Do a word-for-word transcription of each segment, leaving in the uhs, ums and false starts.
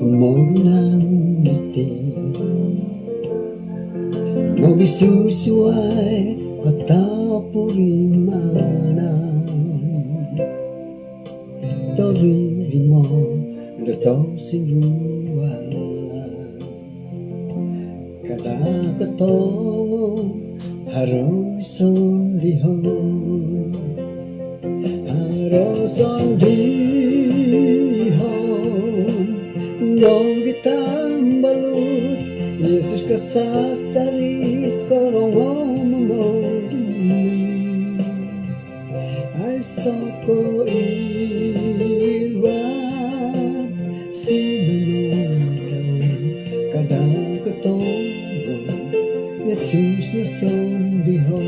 Monan iti mogisusuai kotopurimanan toririmo do tosindualan. Kada kotongo haro sondihon, haro sondihon nogi tambalut, Yesus kasasarit korongou momoduli. Aiso ko iwad sinunudau, kada kotongo Yesus no sondihon.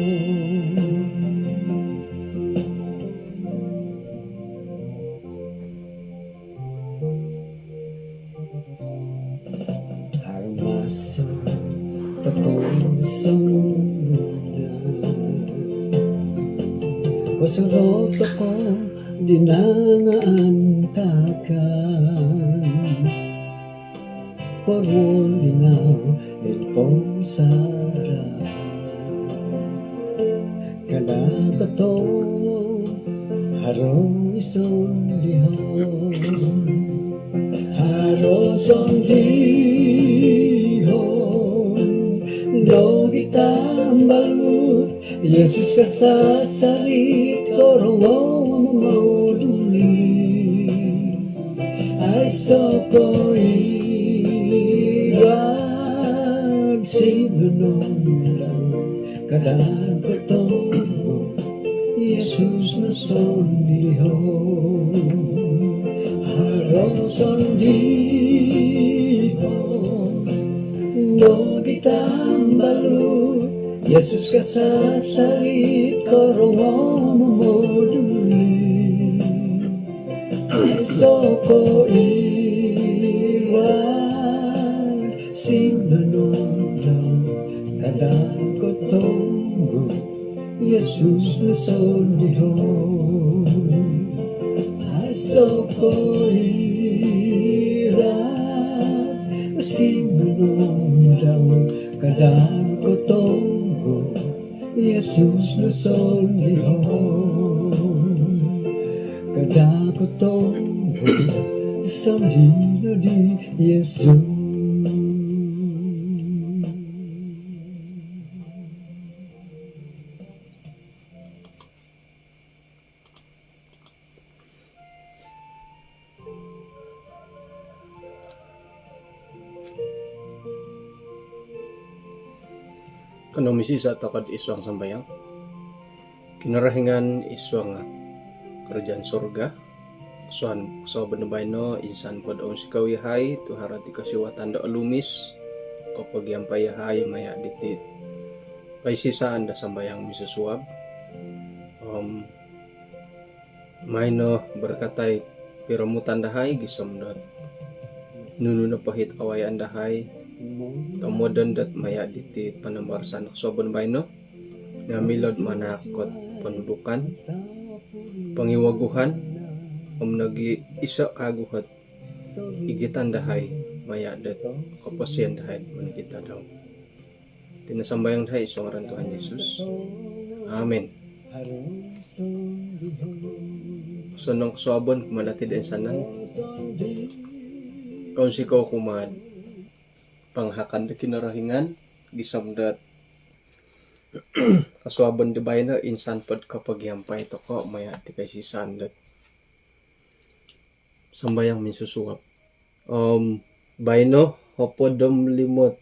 Harmaso tokou songunan, kosorou tokou di nangaantakan, koruol di nau id pousaraan. Kada kotongo haro sondihon, haro sondihon nogi tambalut, Yesus kasasarit korongou momoduli. Aiso ko iwad sinunudau, kada kotongo Yesus no sondihon. Haro sondihon nogi tambalut, Yesus kasasarit korongou momoduli. Aiso ko iwad sinunudau, kada kotongo Yesus no sondihon. Aiso ko iwad sinunudau, kada kotongo Yesus no sondihon. Kada kotongo sondihon di Yesus. Kanou misisa' toko'd id suang sambayang. Kinorohingan id suang karajaan surga, kosuabon do baino insan pod ounsikou iyahai tu' haro ti kosiwatan do olumis kopogiampai iyahai maya' diti koisisaan do sambayang minsusuab. Om maino barakatai piromutan dahai gisom dot nunu nopo it awayaan dahai tomodon dot maya' diti panambarasan kosuabon baino nga' milo'd manahak ot ponudukan, pongiwaguhan om nogi' iso' kagu ot igitan dahai maya' dot koposion dahai monogitadau. Iti no sambayang dahai id suang ngaran Tuhan Yesus. Amin. Osonong kosuabon kumaa dati' do insanan. Kounsikou kumaa'd pangahakan do Kinorohingan gisom dot kosuabon do baino insan pod kopogiampai toko' maya' ti koisisaan dot sambayang minsusuab. Om baino hopod om limo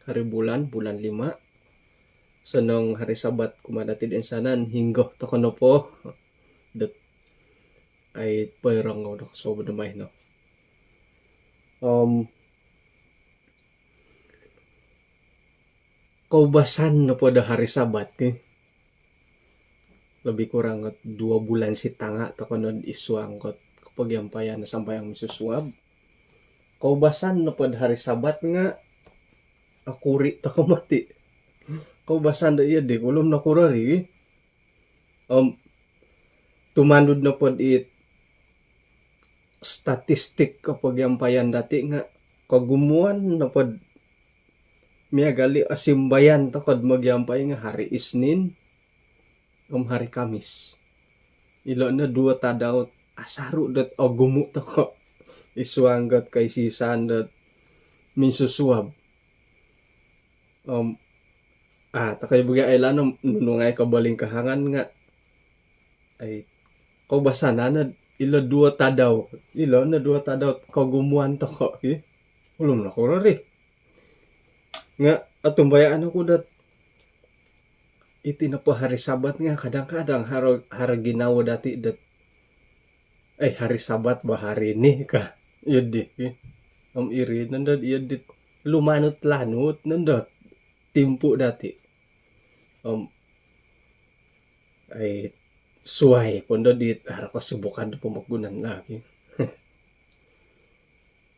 hari bulan, bulan lima. Osonong hari Sabat kumaa dati' do insanan, hinonggo toko' nopo dot ai poirongou do kosuabon do baino. Om koubasan nopo do hari Sabat ti, lebih kurang duo bulan sitanga' toko' nod id suang ot kopogiampaian sambayang minsusuab. Koubasan nopo do hari Sabat nga' okuri' toko' moti'. Koubasan do iyo di, ulun nokuro ri. Om tumanud nopo dit statistik kopogiampayan dati' nga' kogumuan nopod miagal i' osimbayan toko'd mogiampai nga' hari Isnin om hari Kamis. Ilo' no duo tadau asaru' dot ogumu' toko' id suang dot koisisan dot minsusuab. Om a' toko' i' bogi' oilaan om nunu ngai' kobolingkahangan nga' ai koubasanan nod ilo duo tadau. Ilo no duo tadau kogumuan toko' ki. Ulum no kuro ri. Nga' otumbayaan oku dot iti nopo hari Sabat nga' kadang-kadang haro, haro ginawo dati' dot, eh, hari Sabat bah hari ni ka. Iyo di. Om iri nondo iyo dit lumanut-lanut nondo timpu' dati'. Om ai suai pondo dit haro kesibukan do pomogunan lagi.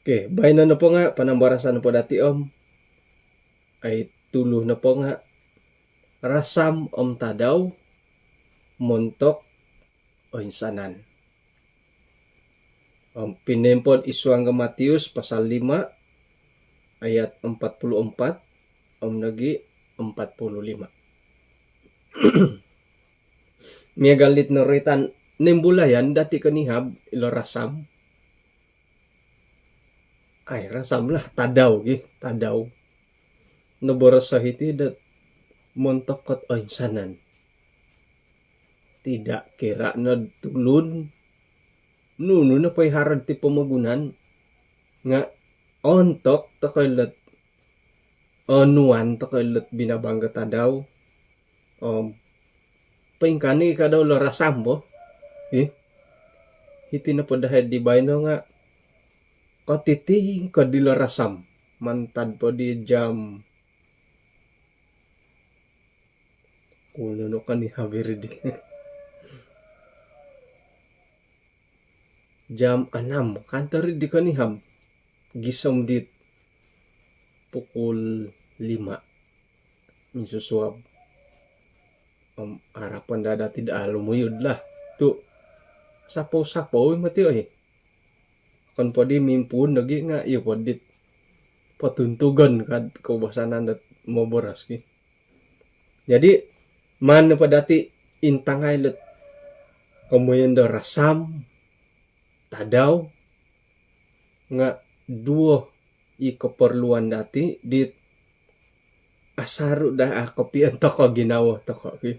Okey, baino nopo nga' panambarasan nopo dati' om ai tulu nopo nga' rasam om tadau montok oinsanan. Om pinoimpod id suang do Matius pasal lima ayat empat puluh empat om nogi' empat puluh lima. Miagal dit noroitan, noimbulayan dati' konihab ilo rasam. Ai rasam lah, tadau gi, tadau. Noboros o hiti dot montok ot oinsanan. Tidak kira nod tulun nunu nopo i haro'd ti pomogunan nga' ontok toko' ilot onuan toko' ilot binabang do tadau. Om poingkaa ni kadau lo rasam bo. Ih. Hiti nopo dahai di baino nga' kotitingkod ilo rasam. Mantad po di jam, kulo no konihab iri di. Jam anam kantor di konihab gisom dit pukul lima minsusuab. Om arapan daa dati' daa lumuyud lah tu' sapou-sapou i' mati oi. Okon po di mimpuun nogi' nga' iyo po dit potuntugon kad koubasanan dot moboros ki. Jadi maan nopo dati' intangai lot komoyon do rasam, tadau nga' duo i koporluan dati' dit asaru' daa a' kopion toko' ginawo toko' ki.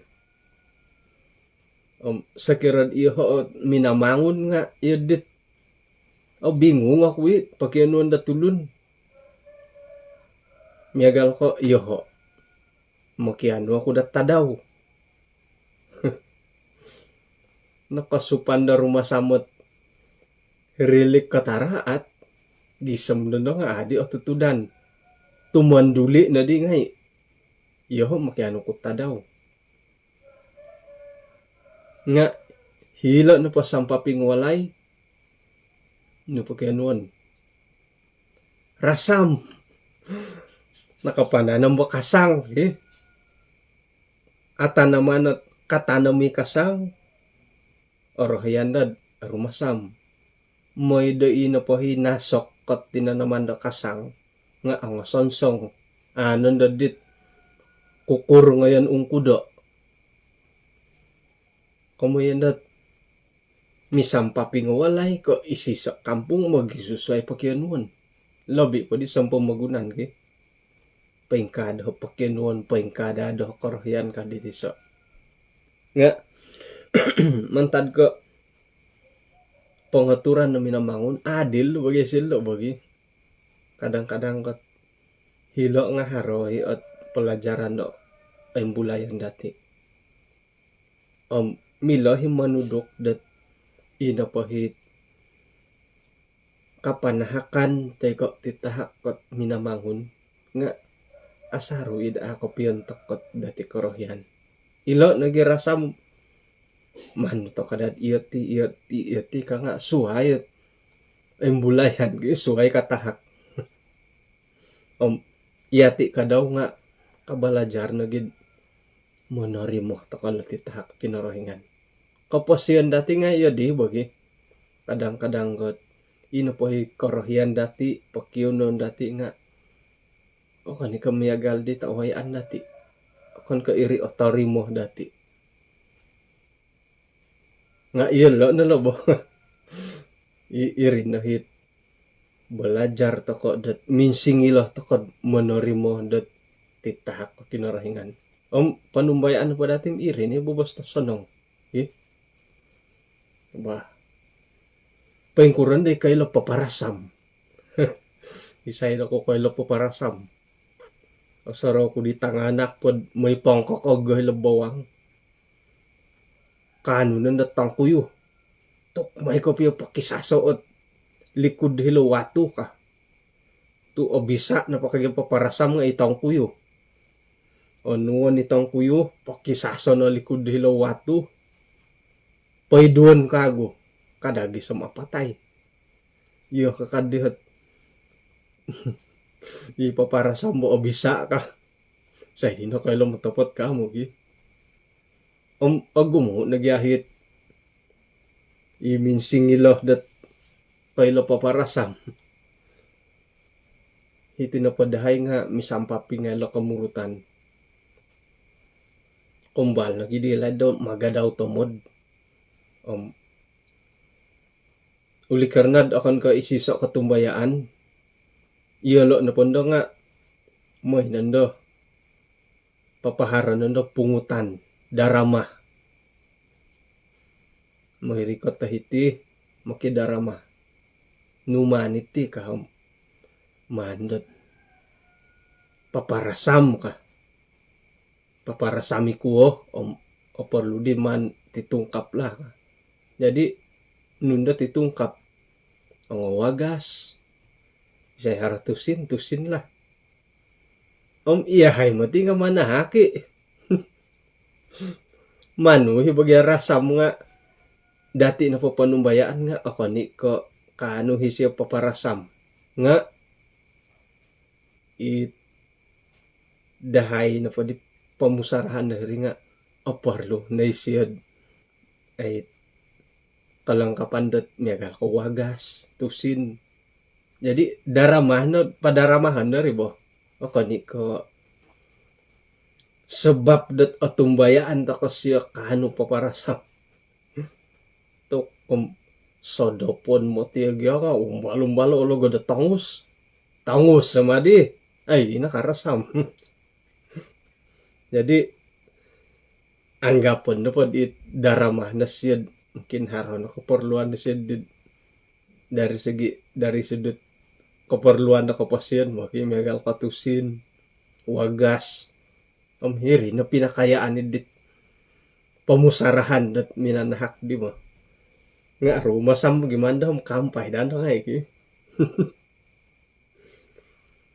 Om sokiro'd iyoho' Minamangun nga' iyo dit obingung oku i' pokionuon do tulun. Miagal ko' iyoho' mokianu oku do tadau. Nokosupan do rumasam ot rilik kotaraat gisom dondo nga' adi' otutudan. Tumonduli' nodi ngai'. Iyoho' mokianu ku tadau. Nga' hilo' nopo sampaping walai nu pokionuon? Rasam. Nakapananom bo kasang hi. Atanaman ot katanom i kasang, orohian dod rumasam. Moi do ino po hi nasok kot tinanaman do kasang nga' ongosonsong. Aa nondo dit kukur ngoyon ungkudo'. Komoyon dot misampaping o walai ko' isiso' kampung mogisusuai pokionuon. Lobi' po di sompomogunan ki. Poingkaa doho' pokionuon, poingkaa daa doho' korohian ka dit iso'. Nga' mantad ko' pongoturan do Minamangun, adil bagi hasil do bagi. Kadang-kadang ko' hilo' nga' haro i' ot palajaran do oimbulayan dati'. Om milo hi monuduk dot ino po hi kapanahakan toi ko' titahak kot Minamangun nga' asaru' i' daa kopion toko' dati' korohian. Ilo' nogi rasam, manu toko' dot iyo ti, iyo ti, iyo ti ka nga' suai ot oimbulayan gi suai katahak. Om iyati' kadau nga' kabalajar nogi'd monorimo toko' lo titahak Kinorohingan. Koposion dati' nga' iyo di bagi. Kadang-kadang got ino po i korohian dati', pokionuon dati' nga' okon i' ko' miagal di tawayaan dati'. Okon ko' iri otorimo dati'. Nga' iyolo' no lo bo. I-, iri no hit balajar toko' dot minsingilo toko'd monorimo dot titahak o Kinorohingan. Om panumbayaan po dati' iri ni bobos tosonong. Ih. Bah. Poingkuro di koilo paparasam. Isai do ko koilo paparasam. Osorou ku di tanganak pod moi pongkokog o hilo bawang. Kaanu nondo tongkuyu. Tuk mai kopio pokisaso ot likud hilo watu ka. Tu' obisa' nopo kagi paparasam nga' i tongkuyu. Onuon i tongkuyu, pokisaso no likud hilo watu. Poiduon kagu. Kada gi som apatai. Iyo ka kaddi hot. I paparasam bo obisa' ka. Sai dino koilo motopot kamu gi. Om ogumu' nogi ahit i minsingilo dot koilo paparasam. Hiti nopo dahai nga' misampaping ngai' lo komurutan. Kombal nogi di laid do magadau tomod. Om uli karna'd okon ko' isiso' kotumbayaan, iyolo' nopondo nga' moi nondo papaharo nondo pungutan, daramah. Moi rikot o hiti, mokidaramah. Nu maan iti ka om maan dot paparasam ka. Paparasam i kuo om oporlu di maan titungkap lah ka. Jadi nunu dot titungkap? Ongo wagas. Isai haro tusin, tusin lah. Om iyahai moti nga' manahak i'. Manu i' bagi rasam nga' dati' nopo panumbayaan nga' okon i' ko' kaanu i' sio paparasam. Nga' i dahai nopo di pomusarahan dahiri nga' oporlu no i' sio'd ai kalangkapan dot miagal ko' wagas, tusin. Jadi daramah no, padaramahon no ri bo. Okon i' ko' sabap dot otumbayaan toko' sio kaanu paparasam. Tu' om sodopon moti o gia ka, umbal-umbal o logo do tongus. Tongus sama di. Ai, ino karasam. Jadi anggapon nopo di daramah no sio, mungkin haro no keperluan no sio di, dari segi, dari sudut keperluan no koposion, mungkin miagal ko' tusin, wagas. Om hiri no pinakayaan i' dit pomusarahan dot minanahak di mo. Nga' rumasam gi mando om kampai dano ngai' ki.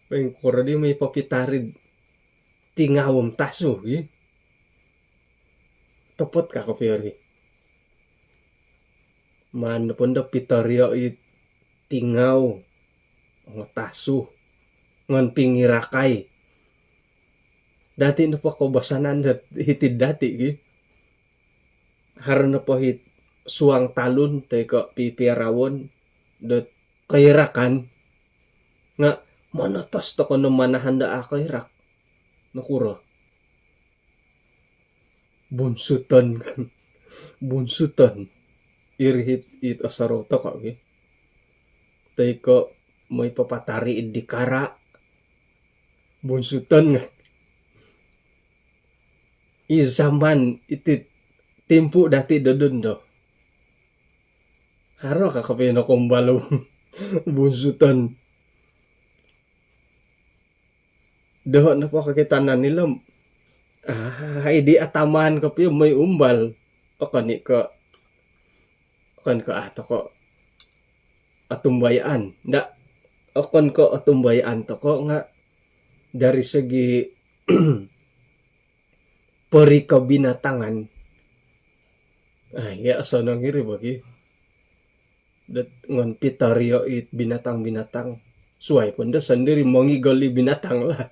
Poingkuro di moi popitari'd tingau om tasu gi. Topot ka kopio ri? Maan nopondo pitorio i tingau, ongo tasu, ngon pingirakai. Dati' nopo koubasanan dot hiti'd dati' gi. Haro nopo hit suang talun toi ko' pipiarawon dot koirakan nga' monotos toko' no manahan do a' koirak. Nokuro? Bunsuton kan. Bunsuton. Iri hit, it osorou toko' gi. Toi ko' moi papatari' di kara'. Bunsuton kan. I zaman iti timpu dati' do dondo. Haro ka kopio no kombal bunsuton. Doho' nopo kokitanan ilo om, ah, idi ataman kopio moi umbal. Okon i' ko', okon ko' a' toko' otumbayaan. Nda', okon ko' otumbayaan toko' nga' dari segi perikobinatangan. Ah, iya, osonong iri bagi. Dot ngon pitorio it binatang-binatang. Suai pun do sondiri mongigol i binatang lah.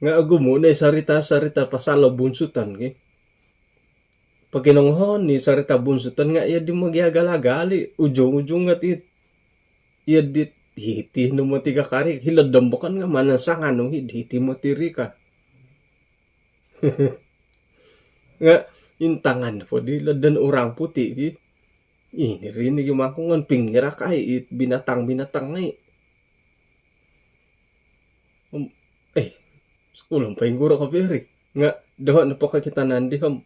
Nga' ogumu' no i sarita-sarita pasal o bunsuton ki. Pokinongohon i sarita bunsuton nga' iyo di mogiagal-agal i, ujung-ujung nga' ti iyo di hiti no moti kakari, hilo'd dombokan nga' manansangan no hi, hiti moti ri ka. Nga' intangan po di hilo'd don orang putih ki. Iri ni gi mangkungon pingira kai i binatang-binatang ngai. Om, eh, ulun poingkuro kopio ri. Nga' doho' nopo kokitanan di om,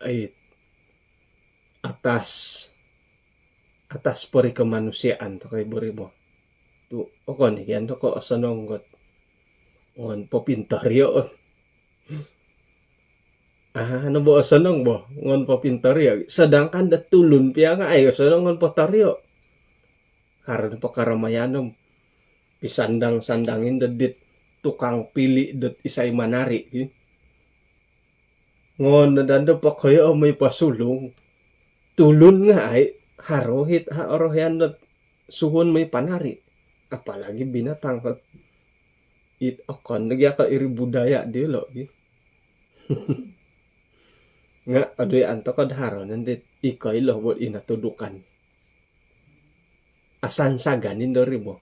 ai, atas, atas perikemanusiaan toko i bo ri bo. Tu' okon i' kian toko osonong got ngon popintorio. Aa, no bo osonong bo ngon popintorio. Sedangkan do tulun pia nga' ai osonong ngon potorio. Haro no po karamayan om pisandang-sandang indo dit tukang pili dot isai manari ki. Ngon no dando pokoyo om moi posulung. Tulun nga' ai, haro hit ha orohian dot suhuon moi panari. Apalagi binatang kot it okon lagi aka iri budaya dilo ki. Nga' odoi anto kod haro nondo it iko ilo bo ina tudukan. Asansagan indo ri bo.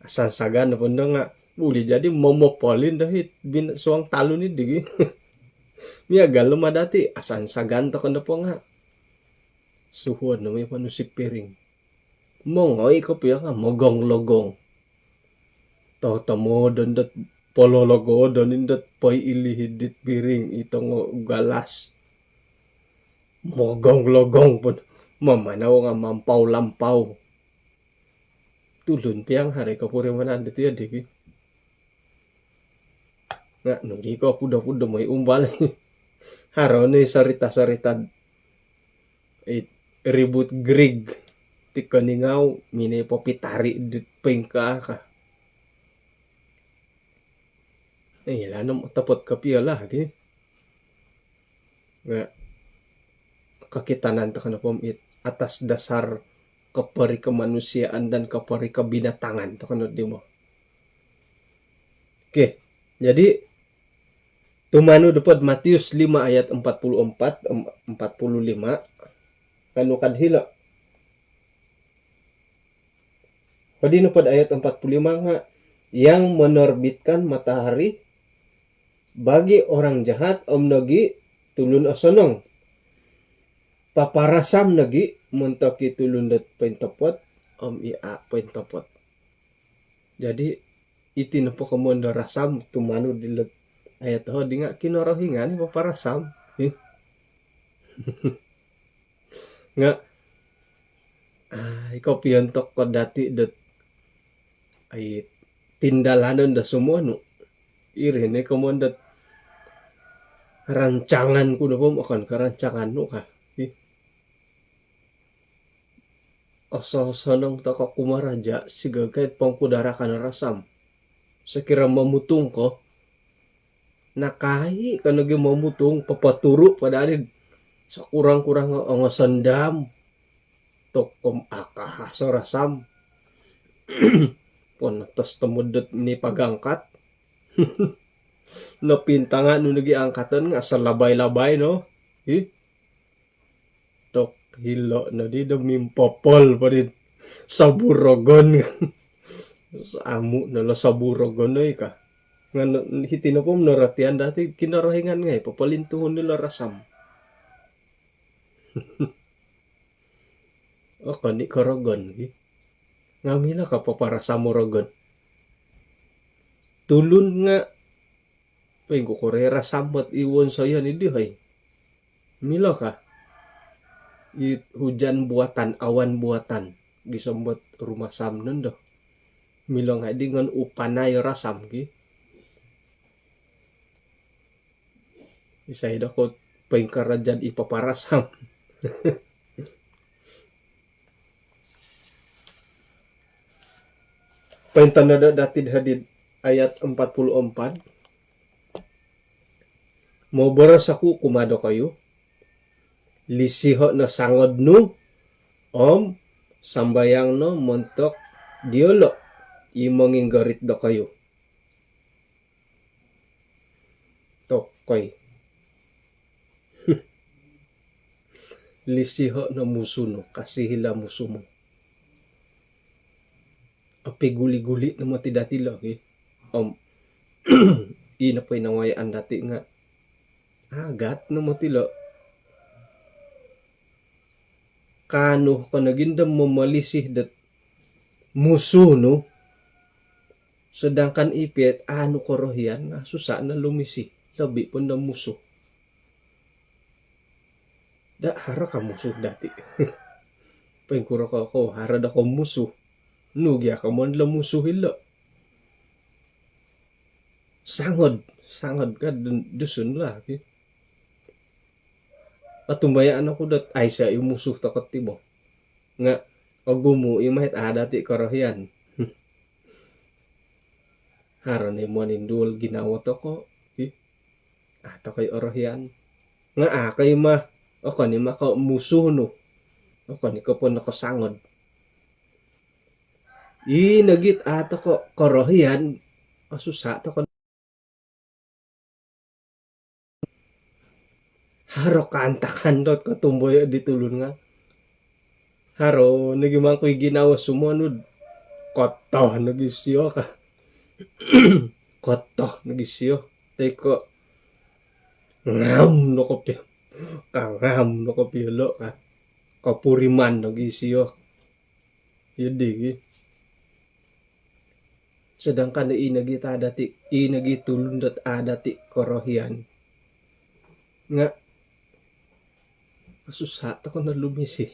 Asansagan nopo ndo nga' buli jadi momopol indo hit bin suang talun iddi gi. Miagal lo ma dati', asansagan toko nopo nga' suhuon no moi ponusi piring. Mongoi kopio nga' mogong-logong. Totomodon dot polologodon indot poiili hidit piring i tongo galas. Mogong-logong pun mamanau nga' mampau-lampau. Tulun piang haro i kopurimanan diti oddi ki. Nga' nunu di ko pudo-pudo moi umbal. Haro ni sarita-sarita i ribut Grig ti koningau minoi popitari dit poingkaa ka. Ilo no otopot kopio lah ki. Nga' kokitanan toko nopo om it atas dasar keperikemanusiaan dan keperikebinatangan toko noddi mo. Okey, jadi tumanud nopo'd Matius lima ayat empat puluh empat, em, empat puluh lima, kaanu kad hilo. Hodi nopo'd ayat empat puluh lima nga', yang menerbitkan matahari bagi orang jahat om nogi tulun osonong. Paparasam nogi montok i tulun dot pointopot om i a' pointopot. Jadi iti nopo komoyon do rasam tumanud dilot ayat hodi nga' Kinorohingan i paparasam. Hi. Nga' ai, kopio ontok ko dati' dot ai tindalanon do sumonu. Iri ni komoyon dot rancangan ku nopo om okon ko rancangan nu ka. Hi. Oso-osonong toko kumaraja' sigagai'd pongkudarakan rasam. Sokiro momutung ko, nakai' ko nogi momutung, popoturu' po daa di sokurang-kurang ongo sondam. Tokom akahaso rasam. Ponotos tomod dot ni pagangkat. Nopintangan nu nogi angkaton nga' asal labai-labai no. Hi. Tok hilo' noddi do mimpopol po di sobur rogon kan. Amu' no lo sobur rogon oi ka. Nga' hiti nopo om norotian dati' Kinorohingan ngai' popolintuhun dilo rasam. Okon i' ko rogon ki. Nga' milo ka paparasam o rogon. Tulun nga' poingkukuro i rasam ot i wonsoyon iddi hoi. Milo ka. I hujan buatan, awan buatan. Gisom dot rumasam nondo. Milo ngai' di ngon upanai o rasam ki. Isai do ko poingkaraja'd i paparasam. Pointonodo' dati'd hodi'd ayat empat puluh empat. Moboros oku kumaa dokoyu, lisiho' no sangod nu om sambayang no montok diyolo' i monginggorit dokoyu. Tokoi. lisiho' no musu nu, kasihila musu mu. Opi guli-guli no moti dati' lo' ki. Om ino po i nawayaan dati' nga' agat no moti lo'. Kaanu ko nogi ndo momolisi dot musu nu, sedangkan i piya aanu korohian nga' susa' no lumisi, lobi' po ndo musu. Da haro ka musu dati'. Poingkuro ko, ko haro da ko musu. Nu gia ko mon lo musu ilo. Sangod, sangod ka Dun-, Dusun lah ki. Otumbayaan oku dot aiso i musu toko' ti bo. Nga' ogumu' i mai' a' dati' korohian. Haro ni moninduol ginawo toko' ki. A' toko' i orohian. Nga' a' ko i ma, okon i ma ko musu nu. Okon i ko po nokosangod. I nogi' a' toko' korohian, osusa' toko'. Haro kaantakan dot kotumboyo' di tulun nga' haro nogi mangku i ginawo sumonud. Kotoh nogi siyo ka. Kotoh nogi siyo. Toi ko' ngam no kopio. Kangam no kopio lo' ka. Kopuriman nogi siyo. Iyo di gi. Sedangkan i nogi' a' dati', i nogi' tulun dot a' dati' korohian nga' susa' toko' no lumisi.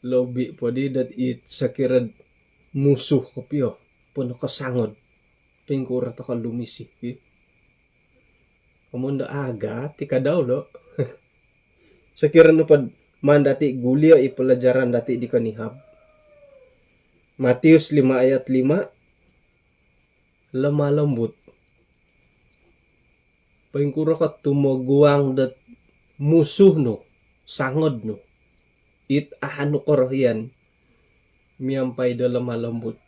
Lobi' po di dot i sokiro musu kopio po nokosangod. Poingkuro toko' lumisi ki. Komondo agat i kadau lo'. Sokiro nopod maan dati' gulio' i pelajaran dati' di konihab. Matius lima ayat lima, lemah lembut. Poingkuro ko tumoguang dot musu nu, sangod nu, it aanu korohian miampai do lemah lembut.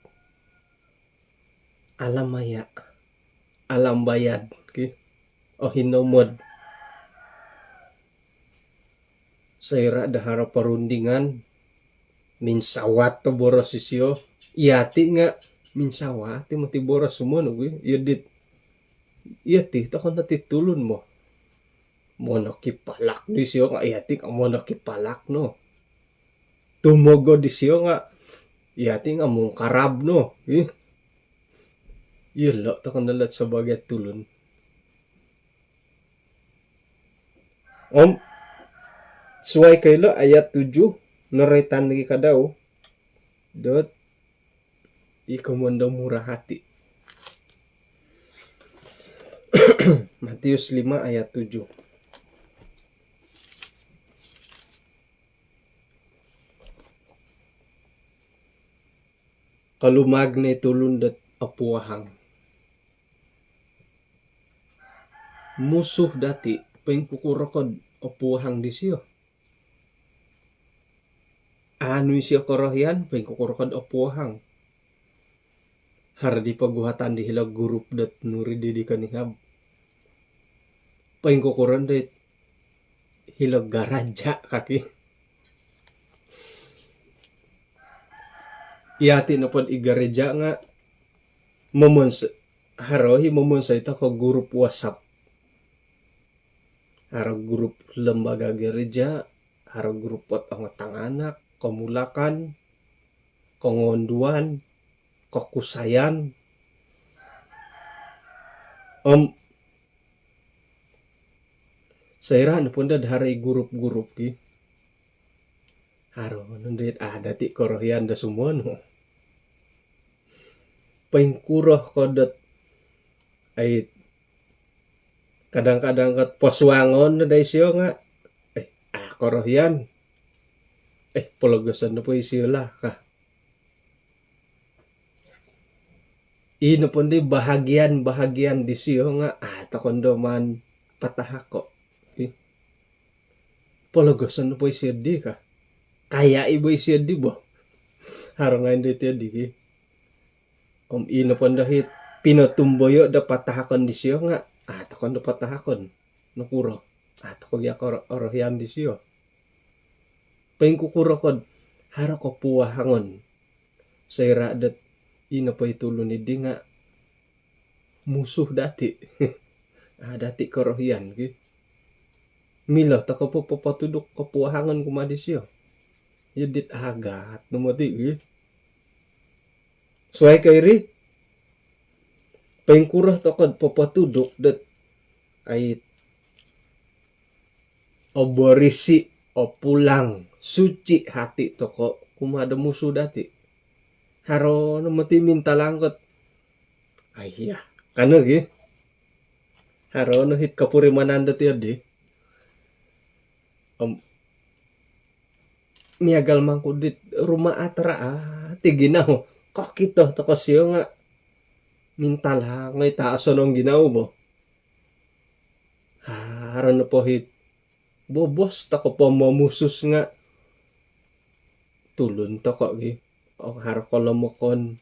Alamaya', alambayad ki, ohinomod. Soira' do haro porundingan, minsawat o boros isiyo. Iyati' nga' minsawat i moti boros sumono gi. Iyo dit, iyati' tokon dati' tulun mo. Monokipalak disiyo nga' iyati' nga' monokipalak no. Tumogod disiyo nga' iyati' nga' mungkarab no. Ih. Iyolo' tokon dot sabaagi tulun. Om suwai ko ilo' ayat tujuh, noroitan nogi' kadau dot i komondo murah hati. Matius lima ayat tujuh. Kalumaag no i tulun dot opuahang. Musuh dati', poingkukuro ko'd opuahang disiyo? Aanu isiyo korohian, poingkukuro ko'd opuahang? Haro di poguhatan di hilo' gurup dot nuri di, di konihab. Poingkukuro ndo it hilo' garaja' kaki. Iyati' nopod i garaja' nga' momons-, haro i momonsoi toko' gurup WhatsApp. Haro gurup lembaga gereja, haro gurup ot ongo tanganak, komulakan, kongonduan, kokusayan. Om soira' nopo ndo dot haro i gurup-gurup ki, haro nondo it a' dati' korohian do sumono. Poingkuro ko dot ai kadang-kadang kot posuangon no dai siyo nga', eh, a' korohian. Eh, pologoson nopo isiyo lah ka. I nopo ndi bahagian-bahagian disiyo nga' a' toko' ndo maan patahako'. Ih. Pologoson nopo isiyo di ka. Kaya' i bo isiyo di bo. Haro ngai' ndo itiyo di ki. Om i nopo ndo hit pinotumboyo' do patahakon disiyo nga' a' toko' ndo patahakon. Nokuro? A' toko' gia koro-, orohian disiyo. Poingkukuro ko'd haro kopuahangon soira' dot ino po i tulun iddi nga' musuh dati'. A' dati' korohian ki. Milo toko' po popotuduk kopuahangon kumaa disio. Iyo dit agat no moti' ki. Suwai ko iri, poingkuro toko'd popotuduk dot ai oborisi', opulang, suci hati toko' kumaa do musuh dati'. Haro no moti' mintalang kot, ai iya, kano gi. Haro no hit kopurimanan dot iyo di. Om miagal mangku dit rumaat-raat i ginawo. Kokito toko' sio nga' mintalang oi, ta' osonong ginawo bo. Haro nopo hit bobos toko' po momusus nga' tulun toko' gi. O haro kolomokon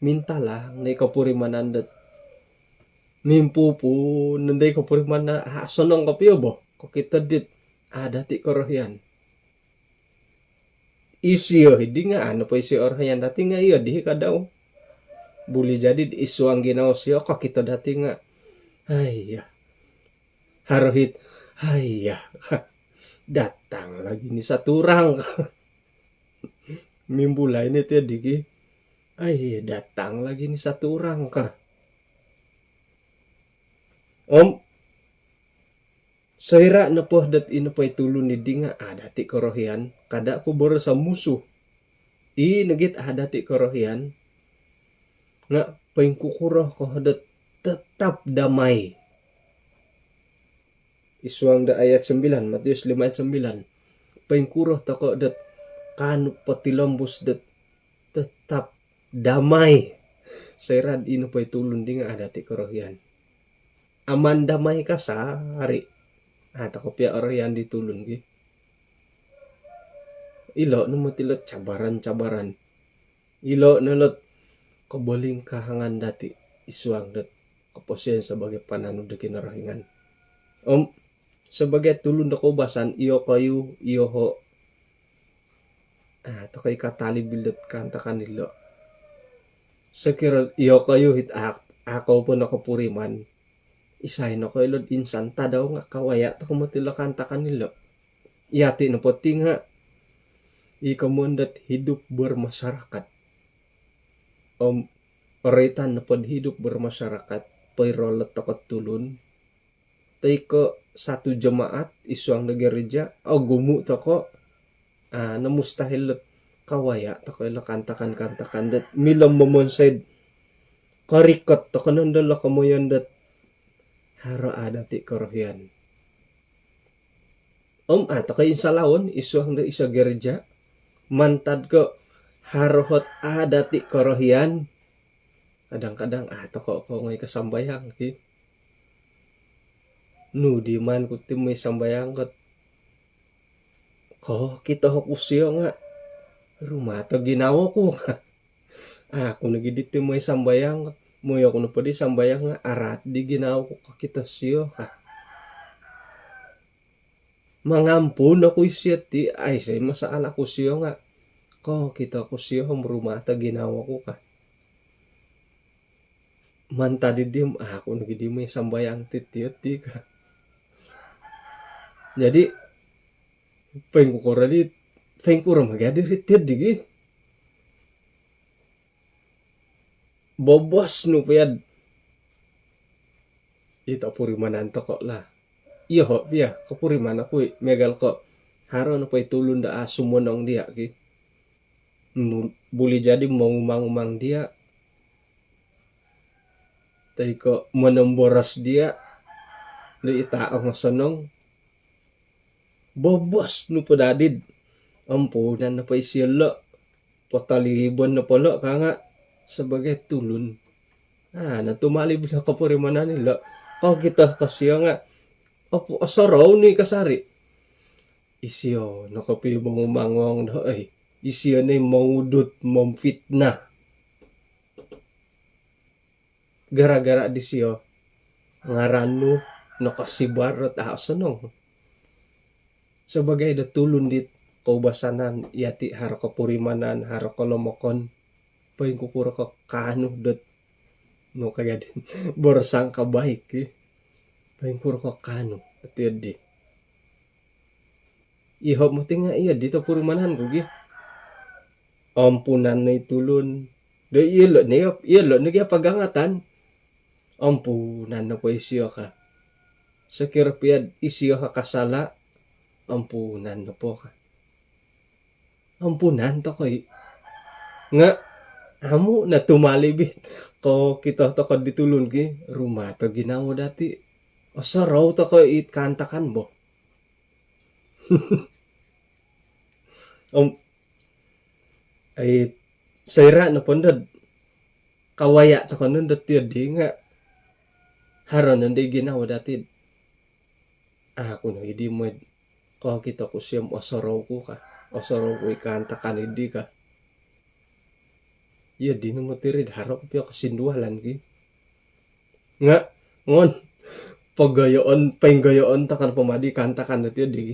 mintalang no i kopurimanan dot mimpuupuu nondo i kopurimanan, a' osonong kopio bo kokito dit a' dati' korohian. Isio hiddi nga' a' nopo isio orohian dati' nga' iyo di hi kadau. Buli jadi id suang ginawo sio kokito dati' nga', haiya. Haro hit, haiya. Datang lagi ni satu orang. Mimbulai ni tiyo di ki. Ai, datang lagi ni satu orang ka. Om soira' nopo dot ino po i tulun iddi nga' a' dati' korohian, kada' po boroso' musuh. I nogi' a' dati' korohian nga' poingkukuro ko dot tetap damai. Id suang do ayat sembilan, Matius lima ayat sembilan. Poingkuro toko' dot kaanu potilombus dot tetap damai soira'd ino po i tulun di nga' a' dati' korohian. Aman damai kasari'. A' toko' pia orohian di tulun gi. Ilo' no moti' lot cabaran-cabaran. Ilo' no lot kobolingkahangan dati' id suang dot koposion sabagai pananud do Kinorohingan. Om sabagai tulun do koubasan, iyokoyu, iyoho', a' toko' i katalib ilo'd kaantakan ilo'. Sokiro iyokoyu hit a', a' kou po nokopuriman, isai nokoilo'd insan tadau nga' kawaya' toko' moti' ilo' kaantakan ilo'. Iyati' nopo ti nga' i komoyon dot hidup bermasyarakat. Om oroitan nopo'd hidup bermasyarakat, poiro lot toko'd tulun toi ko' satu jemaat id suang do gereja, ogumu' toko', a' no mustahil dot kawaya' toko' ilo' kaantakan-kaantakan dot milo momonsoi'd korikot toko' nondo ilo' komoyon dot haro a' dati' korohian. Om a' toko' insalawon id suang do iso gereja mantad ko' haro hot a' dati' korohian. Kadang-kadang a' toko' kongoi kasambayang ki. Nu di maan ku ti moi sambayang kot kokito oku sio nga' rumaat o ginawo ku ka. A' ku nogi diti moi sambayang kot, moi oku nopo di sambayang nga' araat di ginawo ku kokito sio ka. Mangampun oku isio ti, aiso i masalah ku sio nga' kokito ku sio om rumaat o ginawo ku ka. Mantad iddi om a' ku nogi di moi sambayang ti tiyo ti ka. Jadi poingkukuro di, poingkuro ma gia diri tiyo di gi. Bobos nu piya'd it opurimanan toko' lah. Iyoho' piya, kopuriman oku i' miagal ko' haro nopo i tulun do a' sumonong diya' ki. Buli jadi mongumang-umang diya' toi ko' monomboros diya' do it a' ongosonong. Bobos nu po dadi'd ampunan nopo isio lo', potalibon nopo lo' ka nga' sabagai tulun. A' no tumalib ilo' kopurimanan ilo'. Kokito ko sio nga' osorou nu i' kasari'. Isio no kopi mongumangong do oi. Isio no i' mongudut, momfitnah. Gara-gara disio ngaran nu nokosibar dot a' osonong. Sabagai do tulun dit koubasanan yati, haro kopurimanan, haro kolomokon, poingkukuro ko kaanu dot, nu ka jadi, bersangka baik ki. Poingkuro ko kaanu dot iyo di. Iho moti nga iyo di topurimanan ku gi. Ampunan no i tulun. Do iyolo ni, iyolo ni gia pagangatan. Ampunan nopo isio ka. Sokiro pia isio ka kasala, ampunan nopo ka. Ampunan toko i. Nga amu no tumalib it kokito toko di tulun ki, rumato ginawo dati. Osorou toko it kaantakan bo. Om, ai, soira nopo ndo kawaya toko no ndo tiyo di nga haro no ndo i ginawo dati. Aku no idi moid kokito ku sio om osorou ku ka. Osorou ku i kaantakan idi ka. Iyo di no moti ri, haro kopio kosindualan ki. Nga ngon pogoyoon, poinggoyoon toko nopo ma di kaantakan dot iyo di.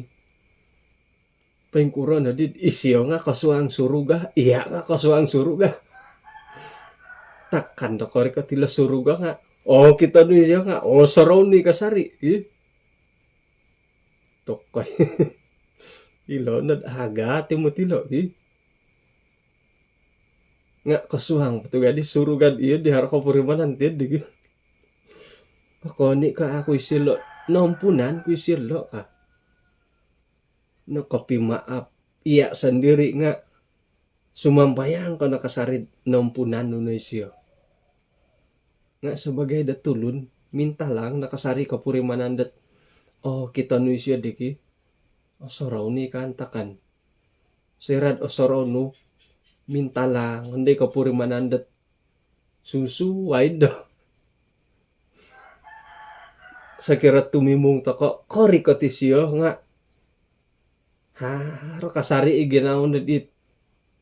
Poingkuro no di, isio nga kosuang suruga, iya nga kosuang suruga. Takan do korikot ilo suruga nga, okito nu isio nga osorou nu i kasari. Ih. Tokoi. Ilo nod agat i moti ilo, ih. Nga kosuang po tu gia di suruga iyo di haro kopurimanan tiyo di gi. Okon i ka aku isio lo, naampunan ku isio lo ka. Nokopimaap iya sondiri nga sumambayang ko no kasari, naampunan nu no isio. Nga sabaagi do tulun, mintalang no kasari kopurimanan dot, okito nu isio di ki, osorou nu i kaantakan. Soira do osorou nu, mintalang, ndo i kopurimanan dot susuai do. Sokiro tumimung toko, korikot isio nga haro kasari i ginawo no dit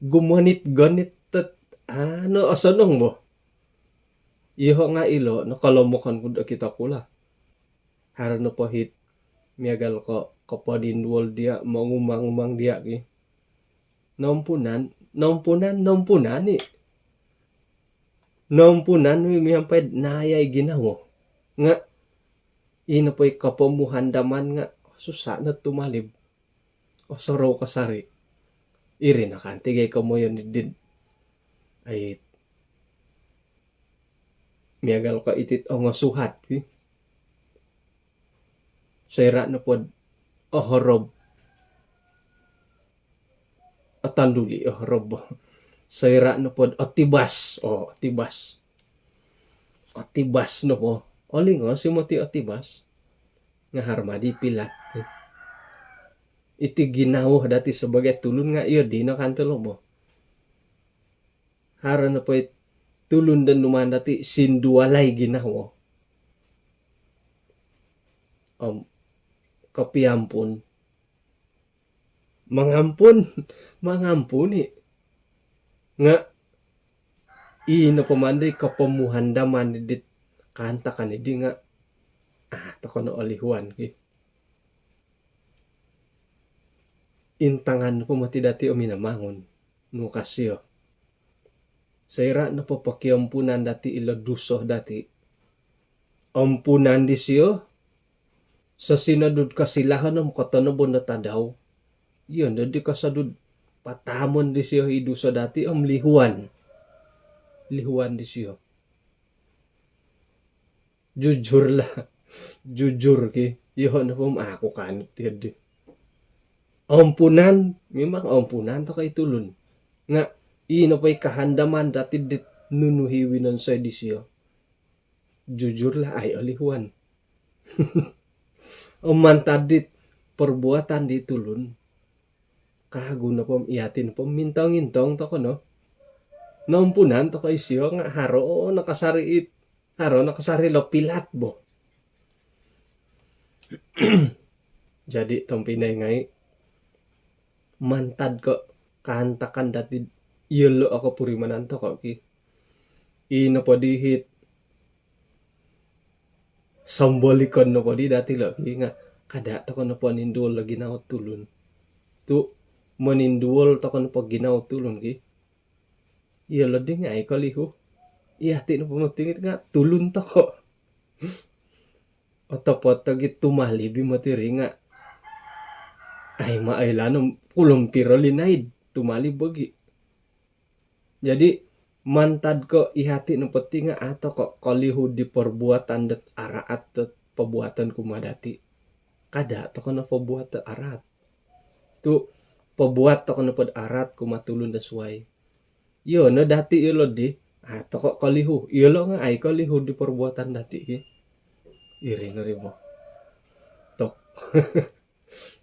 gumonit-gonit dot, anu, osonong bo. Iyoho nga ilo no kolomokon ku do okito ku lah. Haro nopo it miagal ko koponinduol dia, mongumang-umang dia ki. Naampunan, naampunan, naampunan i. Naampunan wi miampai naaya i ginawo. Nga ino po i kopomuhandaman nga susah no tumalib. Osorou kasari. Iri no kanti gia i komoyon di, ai, miagal ko iti it ongosuhat ki. Soira nopo do ohorob, otonduli, ohorob. Soira nopo do otibas, oo, otibas. Otibas nopo, olingos i moti otibas. Nga haro ma di pilat. Iti ginawo dati sabaagi tulun nga iyo di no kanto lo bo. Haro nopo it tulun do numaan dati sindualai ginawo om kopiampun, mangampun, mangampun i. Nga ino po ma di kopomuhandaman dit kaantakan idi nga, ah, toko no olihuan ki. Intangan po moti dati o Minamangun, nu ka sio. Soira nopo pokiampunan dati ilo duso dati, ampunan disio, sosinodu do kosilahon om kotonobon do tadau, iyo no di kosodu do pataamon disio i duso dati om lihuan. Lihuan disio. Jujur lah. Jujur ki. Iyoho nopo om aku kaanu tiyo di. Ampunan, memang ampunan toko i tulun. Nga ino po i kahandaman dati dit nunu i winonsoi disio. Jujur lah, ai olihuan. Om mantad dit perbuatan di tulun, kagu nopo om, yati nopo om, mintong-intong toko no. Naampunan toko isio nga haro no kasari it, haro no kasari lo pilat bo. Jadi tompinai ngai, mantad ko kaantakan dati, iyolo o kopurimanan toko ki. Ino po di it sombolikon nopo di dati lo ki nga, kada toko no poninduol o ginawo tulun. Tu Moninduol toko' nopo ginawo tulun ki, iyolo' di nga' ai kolihu. Iyati' nopo moti nga' tulun toko'. Otopot ogi tumalib i moti ri nga' ai ma oilaan om kulom piro linaid tumalib ogi. Jadi mantad ko' iyati' nopo ti nga' a' toko' kolihu di perbuatan dot araat dot pobuaton kumaa dati'. Kada' toko' no pobuat dot araat. Tu' pobuat toko' nopod araat kumaa tulun do suwai, iyo no dati' iyolo' di a' toko' kolihu. Iyolo' nga' ai kolihu di perbuatan dati' ki. Iri no ri bo. Tok.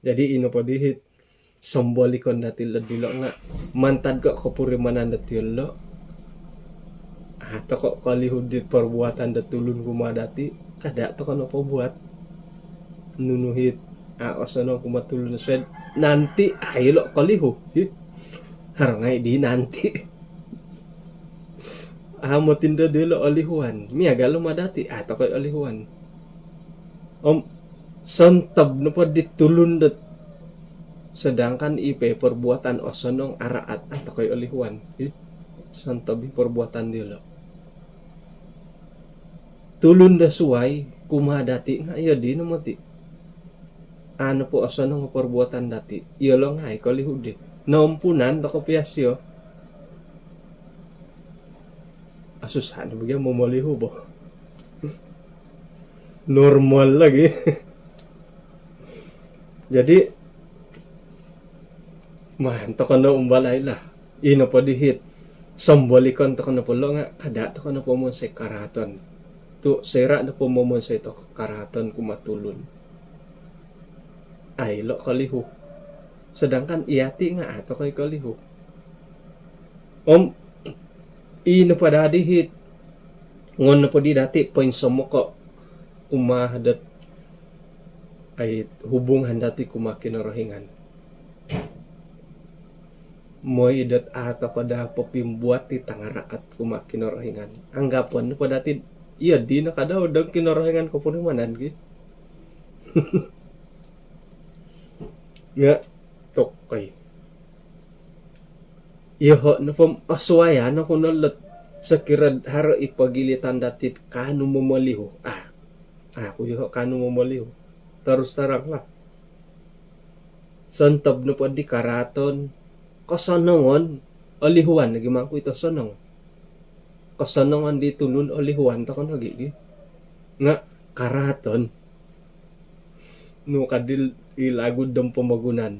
Jadi ino po dihit sombolikon dati' lo dilo' nga' mantad ko' kopurimanan dati' lo, a' toko' kolihu di perbuatan do tulun kumaa dati', kada' toko' no pobuat. Nunu hit a' osonong kumaa tulun suwai nanti' ai lo kolihu. Haro ngai' di nanti'. A' moti ndo dilo' olihuan. Miagal lo ma dati', a' toko' olihuan. Om sontob nopo di tulun dot, sedangkan i po perbuatan osonong araat, a' toko' olihuan. Sontob i perbuatan dilo'. Tulun do suwai kumaa dati' nga' iyo di no moti. A' nopo osonong o perbuatan dati', iyolo' nga' ai kolihu di. Noompunan toko' pia sio. Asusa' no bo gia momolihu bo. Normal lagi. Jadi maan toko' no umbalai lah. Ino po dihit sombolikon toko' nopo lo nga' kada' toko' no pomonsoi karaaton. Tu' soira' nopo momonsoi toko' karaaton kumaa tulun, ai lo kolihu. Sedangkan iyati' nga' a' toko' i kolihu. Om ino po daa dihit, ngon nopo di dati' poinsomoko' kumaa dot ai hubungan dati' kumaa Kinorohingan, moi dot a' toko' daa popimbuat i tangaraat kumaa Kinorohingan, anggapon nopo dati' iyo di no kada' do Kinorohingan kopurimanan ki. Nga' tokoi. Iyoho' nopo om osuayan oku no lot, sokirod haro i pogilitan dati'd kaanu momolihu, a' oku iyoho' kaanu momolihu. Terus terang lah. Sontob nopo di karaaton, kosonongon, olihuan lagi mangku ito sonong. Kosonongon di tulun olihuan toko' nogi' gi. Nga' karaaton, nu kadi i lagu dom pomogunan,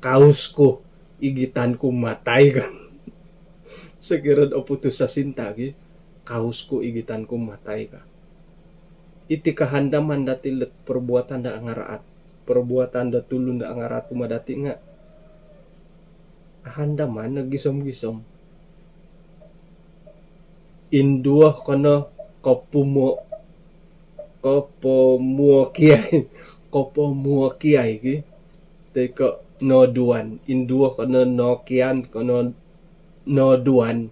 kausku igitanku matai ka. Sokirod oputus sasinta gi, kausku igitanku matai ka. Iti kahandaman dati' lot perbuatan do angaraat, perbuatan do tulun do angaraat kumaa dati' nga' ahandaman no gisom-gisom. Induo kono kopumo, kopomuo kiai, kopomuo kiai ki. Toi ko' noduan, induo kono nokian, kono noduan.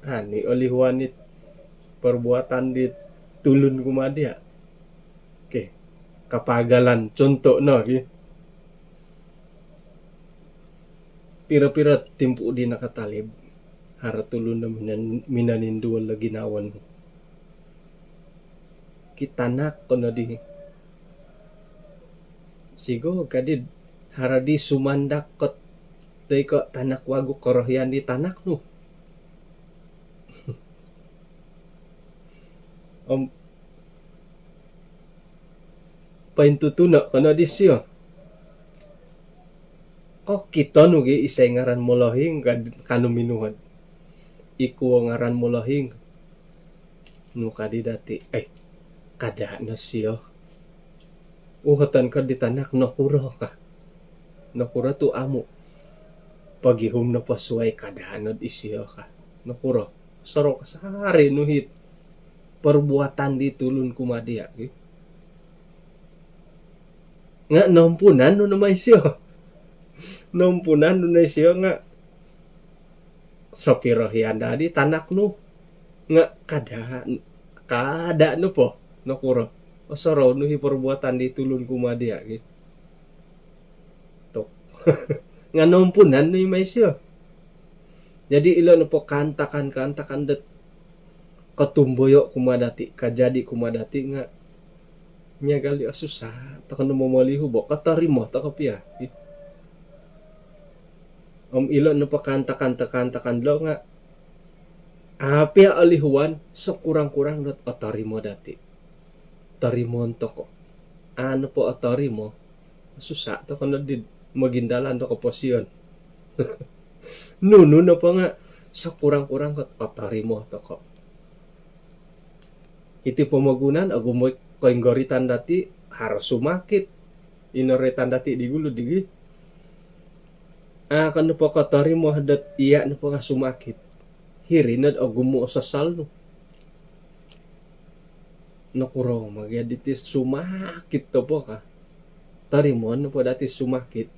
Ani olihuan it perbuatan di tulun kumaa dia'. Okey. Kapagalan, contoh no gi. Piro-piro timpu' di nakatalib, haro tulun do minan-, minaninduol do ginawo nu. Kitanak kono di. Sigo kadi'd haro di sumandak kot toi ko' tanak wagu korohian di tanak nu. Om pointutuno' kono disio. Kokito nu gi isai ngaran molohing ka, kanu minuhod. Ikuo ngaran molohing. Nu kadi dati', ai, kada' no sio. Uhoton ko di tanak, nokuro ka. Nokuro tu' amu'. Pogihum nopo suwai, kada' nod isio ka. Nokuro. Sorou kasari' nu hit perbuatan di tulun kumaa dia' gi. Nga' nompunan nu no mai sio. Nompunan nu no isio nga' sopiro hian daa di tanak nu. Nga' kada', kada' nopo. Nokuro. Osorou nu hi perbuatan di tulun kumaa dia' gi. Tok. Nga' noompunan no i mai sio. Jadi ilo nopo kaantakan-kaantakan dot kotumboyo' kumaa dati', kajadi kumaa dati' nga' miagal di osusa' toko no momolihu bo, kotorimo toko pia. Om ilo nopo kaantakan-kaantakan dilo nga' a' pia olihuan, sokurang-kurang dot otorimo dati'. Torimoon toko. A' nopo otorimo, osusa' toko noddi mogindalan do koposion. Nunu nopo nga' sokurang-kurang kot otorimo toko. Iti pomogunan, ogumu' i koinggoritan dati', haro sumakit. Ino roitan dati' di gulu digi. A' ko nopo kotorimo dot iya' nopo nga' sumakit, hiri nod ogumu' o sosol nu. Nokuro ma gia diti sumakit topo ka. Torimoon nopo dati' sumakit.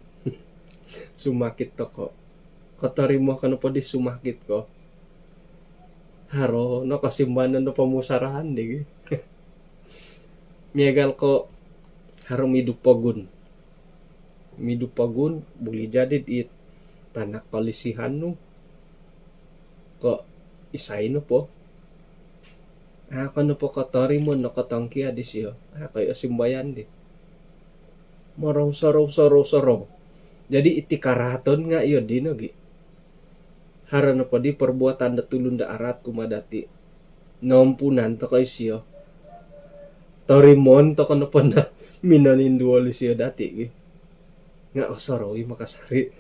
Sumakit toko. Kotorimo ko nopo di sumakit ko, haro no kosimbanan do pomusarahan digi. Miagal ko haro midu pogun. Midu pogun, buli jadi'd it tanak kolisihan nu ko isai nopo. A' ko nopo kotorimo no kotongkiad isio, a' ko i osimbayan di. Morou sorou, sorou sorou. Jadi iti karaaton nga' iyo di nogi. Haro nopo di perbuatan do tulun do araat kumaa dati', noompunan toko isio. Torimoon toko nopo no minoninduol isio dati' gi. Nga' osorou i makasari'.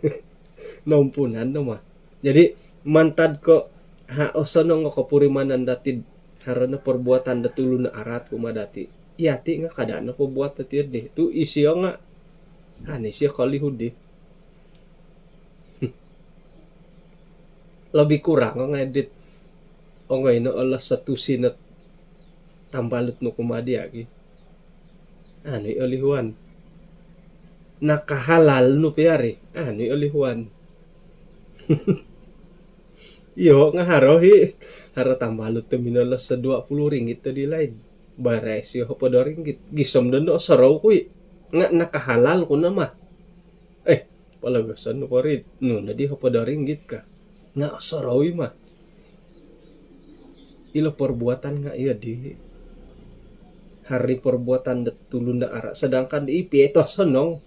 Noompunan no ma. Jadi mantad ko ha, osonong o kopurimanan dati'd haro no perbuatan do tulun do araat kumaa dati', iyati' nga' kada' no pobuat dati' di. Tu' isio nga' ani isio kolihu di. Lebih kurang nga' edit ongoi no olos satu sinot tambalut nu kumaa dia' gi. Anu i olihuan. Nakahalal nu piari. Anu i olihuan. Iyo nga' haro hi. Haro tambalut tu minolos sa dua puluh ringgit tadi laid. Barai sio hopod o ringgit. Gisom dondo osorou ku i. Nga' nakahalal ku no ma. Eh, pologoson no pori. Nu nodi hopod o ringgit ka. Nga' osorou i ma. Ilo perbuatan nga' iyo di. Haro i perbuatan do tulun do araat. Sedangkan di i pia it osonong.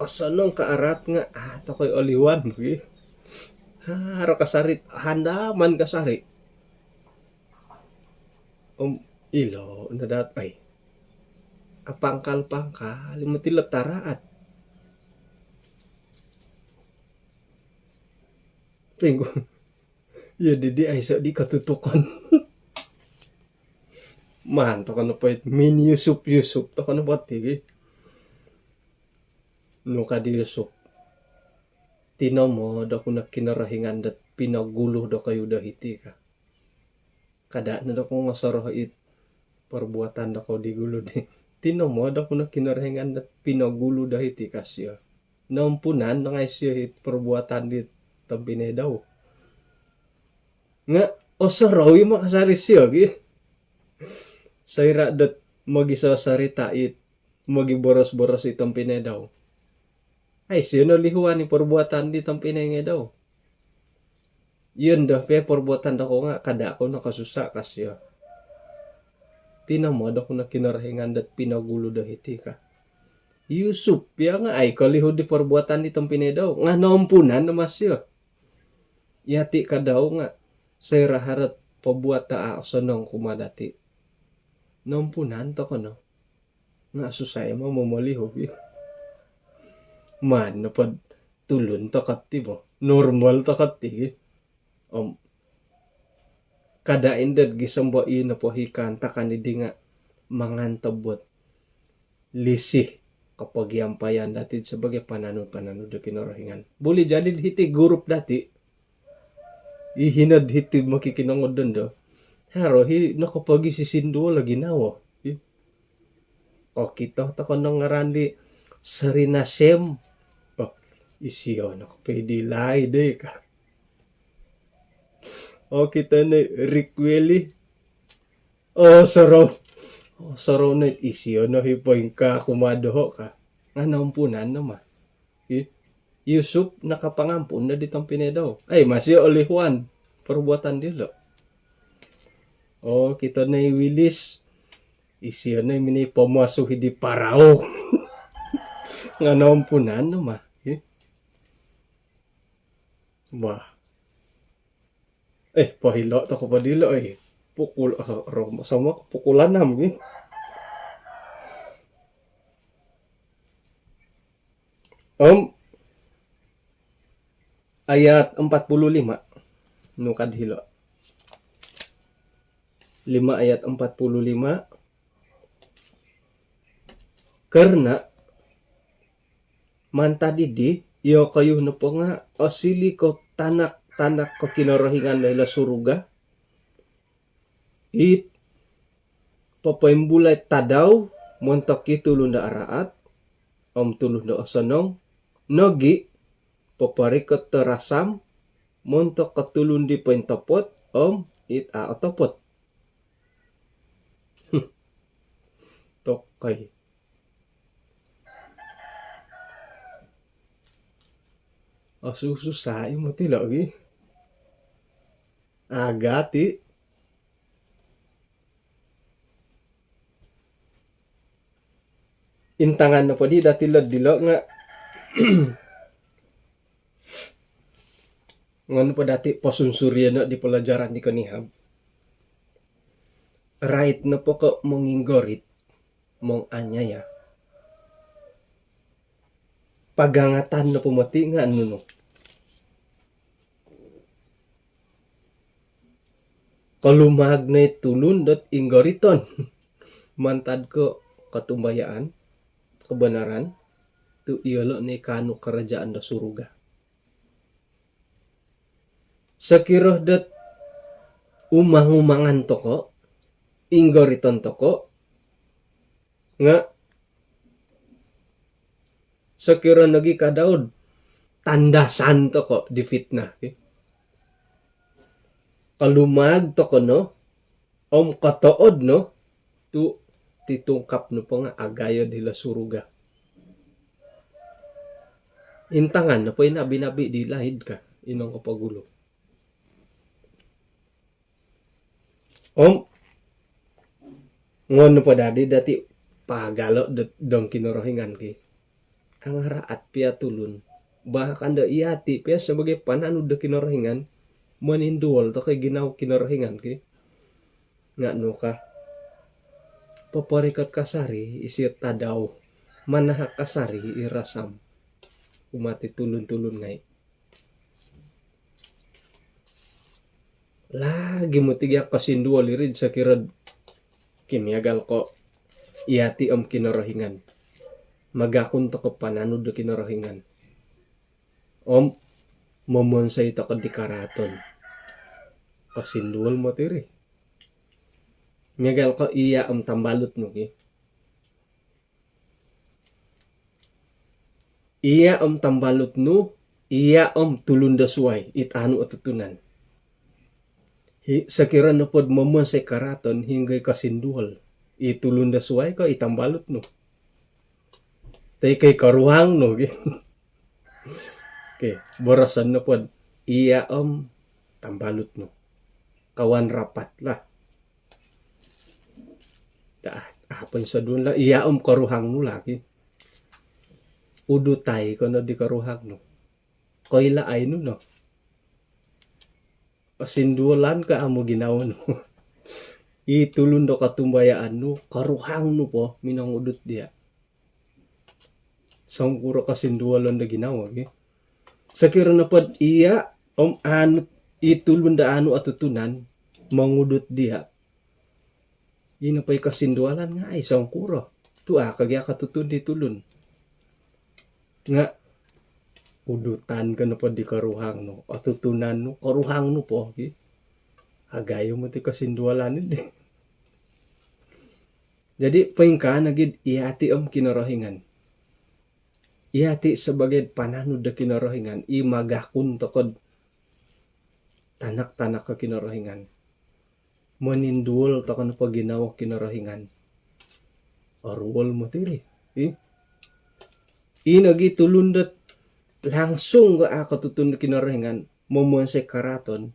Osonong ka araat nga' a' toko i olihuan bagi. Haro kasari', handaman kasari'. Om ilo no dot ai. Apangkal-pangkal i moti lo taraat. Pinggu. Iyo didi aiso di kotutukon. Maan toko nopo it miniusup-yusup toko nopo ti gi. Nu ka di Yusup, tinomod oku no Kinorohingan dot pinogulu dokoyu do hiti ka. Kada' no dokoyu ngosoroho it perbuatan dokoyu di gulu di. Tinomod oku no Kinorohingan dot pinogulu do hiti ka sio. Noompunan no ngai' sio it perbuatan di tompinai dau. Nga' osorou i makasari' sio gi. Soira' dot mogisosorita' it mogiboros-boros i tompinai dau, ai sio no lihuan i perbuatan di tompinai ngai' dau. Iyo ndo pia perbuatan dokoyu nga' kada' kou no kosusa' ka sio. Tinomod oku no Kinorohingan dot pinogulu do hiti ka. Yusup pia nga' ai kolihu di perbuatan di tompinai dau nga' noompunan no ma sio. Iyati' ka dau nga' soira' haro ot pobuat a' osonong kumaa dati', noompunan toko no. Nga' susah i' ma momolihu gi. Maan nopod tulun toko ti bo, normal toko ti gi. Om kada' indo'd gisom bo i nopo hi kaantakan iddi nga' mangan tobot lisih kopogiampayan dati'd sabagai pananud-pananud do Kinorohingan. Buli jadi'd hiti gurup dati' i hino'd hiti mokikinongou dondo, haro hi nokopogisisinduol o ginawo. Okito toko no ngaran di Serina Shem. Oh, isio no kopio di laid oi ka. Okito no Rick Welly. Oh, sorou. Oh, sorou no isio no hi poingkaa kumaa doho' ka. Nga' noompunan no ma. Hi. Yusuf nakapangampun no di tompinai dau. Ai, masih olihuan perbuatan dilo. Oo, kito no i Wilis. Isio no i minoi pomasuhi di Parao. Nga naampunan no mah. Eh? Wah. Eh, pohilo toko po dilo, eh. Pukul, eh, rom-, sama pukul enam, eh. Om ayat empat puluh lima. Nukad hilo. Lima ayat empat puluh lima. Kerana mantad dii, iyokoyu nopo nga osiliu ko tanak-tanak ko Kinorohingan do hilo surga, it popoimbulai tadau montok i tulun do araat om tulun do osonong, nogi poporikot do rasam montok ko tulun di pointopot om it a' otopot. Hmm. Tokoi. Osusu sai moti logi. Agati. Intangan nopo di dati lo dilo nga ngon po dati posunsurian no di pelajaran di konihab. Rait nopo ko monginggorit, monganiaya, pagangatan nopo moti nga nunu? Kolumaag no i tulun dot inggoriton mantad ko kotumbayaan, kebenaran, tu iyolo no i kaanu kerajaan do surga. Sokiro dot umang-umangan toko, inggoriton toko, nga sokiro nogi ka Daud tandasan toko di fitnah, ki. Kolumaag toko no, om kotood no, tu titungkap nopo nga agayo dilo surga. Intangan nopo i nabi-nabi di laid ka, inong kopogulu. Om ngon nopo dadi dati pagalo do, dong Kinorohingan ki. Angaraat pia tulun. Bahkan do iyati pia sebagai pananud do Kinorohingan, moninduol toko i ginawo Kinorohingan ki. Nga nu ka, poporikot kasari isio tadau, manahak kasari i rasam kumaa ti tulun-tulun ngai. Lagi moti gia kosinduol iri sokiro, ki, miagal ko iyati om Kinorohingan. Magakun toko pananud do Kinorohingan. Om momonsoi toko di karaaton. Kosinduol moti iri. Miagal ko iya om tambalut nu, ki. Iya om tambalut nu, iya om tulun do suai, it aanu otutunan. Hi, sokiro nopo do momonsoi karaaton, hinggo i kosinduol? I tulun do suai ko i tambalut nu? Toi ko i koruhang nu, ki. Okey, boroson nopo do iya om tambalut nu. Kawan rapat lah. Dah, apa yang seduun lah? Iya om koruhang nu lagi. Udutai ko no di koruhang nu. Koilaai nu no. Osinduolan ko amu ginawo nu. I tulun do kotumbayaan nu, koruhang nu po minongudut dia. Songkuro kosinduolon do ginawo, ki. Sokiro nopo do iya om aanu, i tulun do aanu otutunan mongudut dia, ino po i kosinduolan nga ai songkuro. Tu a ko gia kotutun di tulun. Nga udutan ko nopo di koruhang nu, otutunan nu, koruhang nu po, ki. Agayo moti kosinduolan di. Jadi, poingkaa nogi do iyati om Kinorohingan. Iyati sebagai pananud do Kinorohingan, i magakun toko do tanak-tanak ko Kinorohingan. Moninduol toko nopo ginawo Kinorohingan, oruol moti iri. Ih. I nogi tulun dot langsung ga a' kotutun do Kinorohingan, momonsoi karaaton.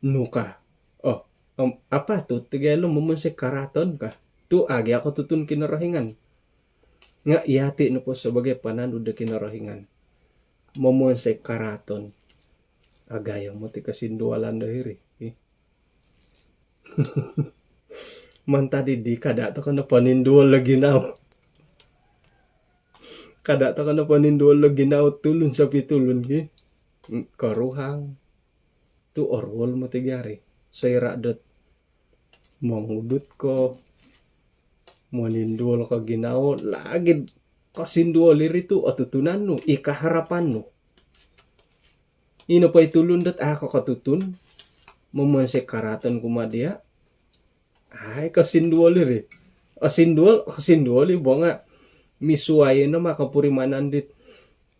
Nu ka. Oh, om, apatut ti gia ilo momonsoi karaaton ka. Tu' a' gia kotutun Kinorohingan. Nga' iyati' nopo sabagai pananud do Kinorohingan, momonsoi karaaton, agayo moti kosinduolan do hiri. Mantad iddi, kada' toko no poninduol do ginawo. Kada' toko no poninduol do ginawo tulun sopi tulun ki. Koruhang. Tu' oruol moti gia ri. Soira' dot mongudut ko, moninduol ko ginawo, lagi' kosinduol iri tu' otutunan nu, i kaharapan nu. Ino po i tulun dot a' ko kotutun, momonsoi karaaton kumaa diya', ai kosinduol iri. Osinduol, kosinduol i bo nga' misuwai no ma kopurimanan dit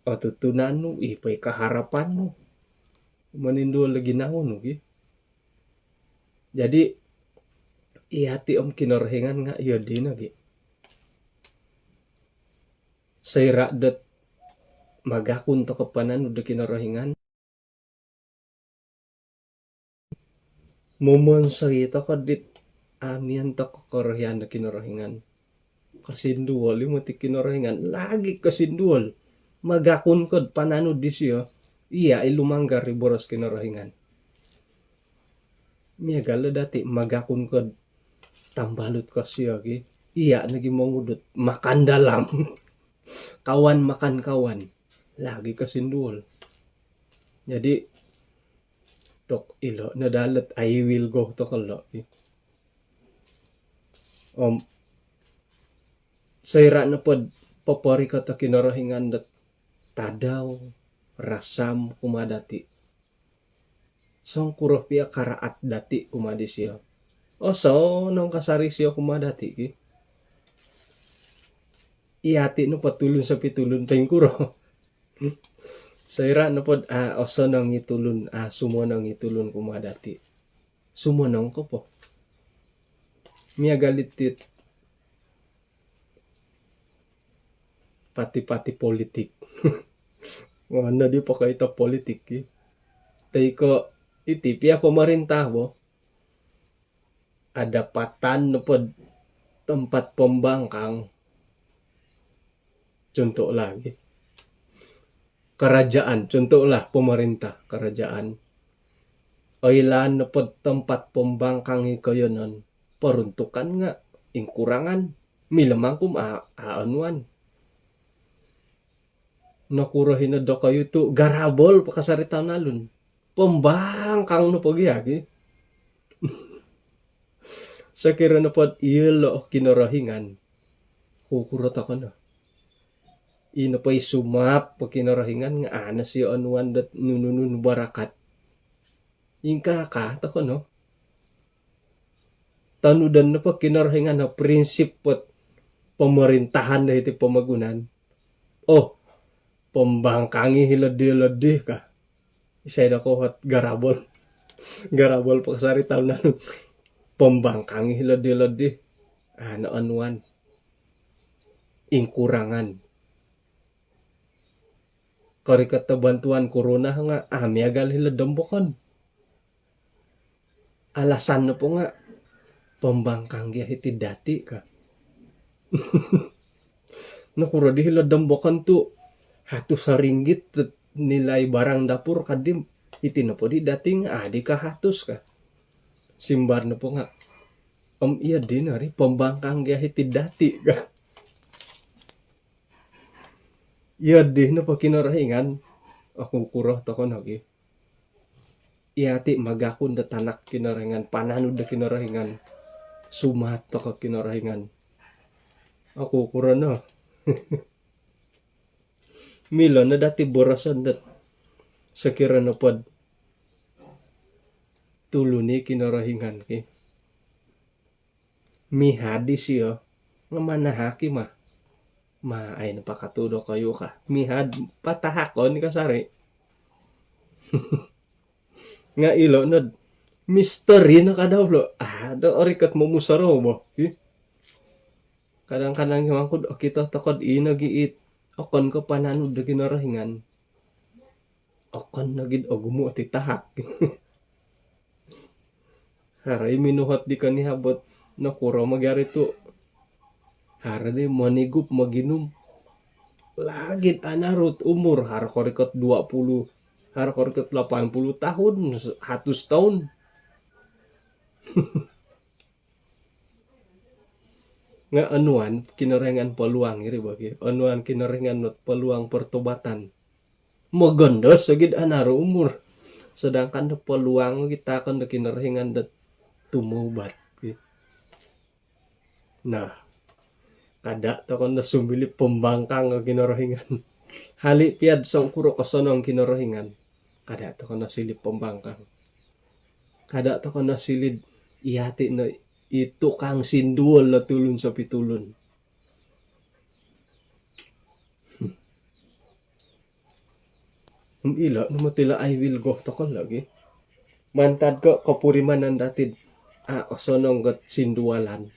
otutunan nu, i po i kaharapan nu. Moninduol do ginawo nu ki. Jadi, iyati' om Kinorohingan nga' iyo dino gi. Soira' dot magakun toko pananud do Kinorohingan, momonsoi toko dit amian toko korohian do Kinorohingan, kosinduol i moti Kinorohingan, lagi' kosinduol. Magakun ko'd pananud disiyo, iya' i lumanggar i boros Kinorohingan. Miagal do dati', magakun ko'd tambalut kosiyo ki, iya' nogi mongudut, makan dalam. Kawan makan kawan, lagi' kosinduol. Jadi, tok ilo' no dalot, I will go toko lo' ki. Om soira' nopod poporikot o Kinorohingan dot tadau, rasam kumaa dati', songkuro pia karaat dati' kumaa disiyo, osonong kasari siyo kumaa dati' ki. Iyati' nopo tulun sopi tulun poingkuro. Soira' nopod a' osonong i tulun, a' sumonong i tulun kumaa dati', sumonong ko po. Miagal iti't pati-pati politik. Ngono di pokoito politik ki. Toi ko' iti pia pemerintah bo, adapatan nopod tempat pembangkang. Contohlah gi, kerajaan, contohlah pemerintah, kerajaan. Oilaan nopod tempat pembangkang i koiyonon, peruntukan nga' ingkurangan, milo mangkum a', a' onuan. Nokuro hino dokoyu tu' garabol po kasari talun-alun. Pembangkang nopo gia ki. Sokiro nopod iyolo' o Kinorohingan, kukuro toko no. Ino po i sumaap o Kinorohingan nga' a' no siyo onuan dot nunu-nunu barakat. Ingkaa ka toko no. Tonudon nopo Kinorohingan o prinsip pot pemerintahan do hiti pomogunan. Oh, pembangkangi hilo'd di, hilo'd di ka. Isai do kohot garabol. Garabol po kasari talun-alun. Pembangkangi hilo'd di, hilo'd di. A' no onuan. Ingkurangan. Korikot o bantuan korona nga' a' miagal hilo'd dombokon. Alasan nopo nga' pembangkang gia hiti'd dati' ka. Nokuro di hilo'd dombokon tu' hatus ringgit nilai barang dapur ka di, iti nopo di dati' nga' a' di kahatus ka. Simbar nopo nga', om iyo dino ri pembangkang gia hiti'd dati' ka. Iyo dino po Kinorohingan, oku kuro toko no gi. Iyati' magakun do tanak Kinorohingan, pananud do Kinorohingan, sumaap toko Kinorohingan. Oku kuro no. Milo no dati' boroson dot sokiro nopod tulun i Kinorohingan ki. Mihad isio nga' manahak i ma. Ma, ai no pakatu dokoyu ka. Mihad patahakon i kasari. Nga' ilo nod misteri no kadau lo. A' do orikot momusorou bo. Ih. Kadang-kadang i mangkud okito toko'd ino gi it Okon ko pananud do Kinorohingan. Okon nogi'd ogumu' ot i tahak. Haro i minuhot di konihab ot nokuro mogiari tu' haro di monigup moginum. Lagi'd anaru ot umur, haro korikot dua puluh, haro korikot lapan puluh tahun, hatus toun. Nga' onuan Kinorohingan peluang iri bo ki. Onuan Kinorohingan ot peluang pertobatan. Mogondos ogi'd anaru umur. Sedangkan do peluang ogi taakon do Kinorohingan dot tumaubat ki. Nah, kada' toko no sumilip pembangkang o Kinorohingan. Hali' piya'd songkuro kosonong Kinorohingan, kada' toko no silip pembangkang. Kada' toko no sili'd iyati' no i tukang sinduol o tulun sopitulun. Om ilo' no moti ilo' I will go toko lagi. Mantad ko' kopurimanan dati'd a' osonong got sinduolan,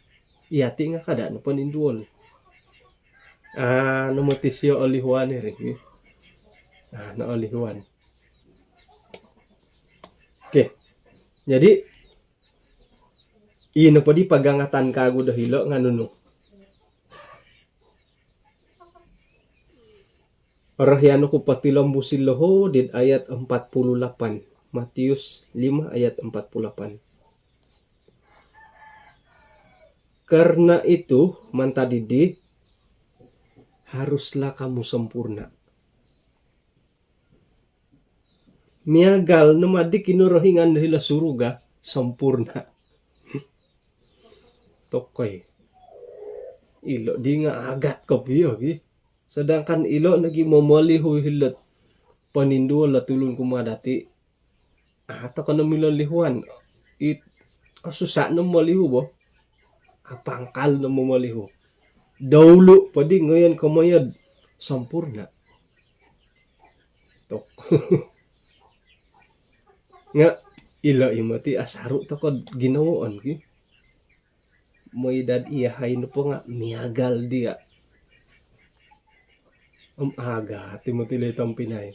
iyati' nga' kada' no poninduol. A' no moti sio olihuan iri. A' no olihuan. Okey. Jadi, ii nopo di pagangatan kagu do hilo' nga' nunu? Orohian oku potilombus ilo hodi'd ayat empat puluh lapan. Matius lima ayat empat puluh lapan. Karena itu, mantad iddi, haruslah kamu sempurna. Miagal no maddi Kinorohingan do hilo' suruga, sempurna. Tokoi. Ilo' di nga' agat kopio gi. Sedangkan ilo' nogi momolihu hilo'd poninduol o tulun kumaa dati'. A' toko no milo lihuan. It, osusa' no molihu bo. Apangkal no momolihu. Doulu' poddi ngoyon komoyo'd sempurna. Tok. Nga' ilo' i moti asaru' toko'd ginowoon ki. Moi dad iyahai nopo nga' miagal diya'. Om agat i moti ilo tompinai.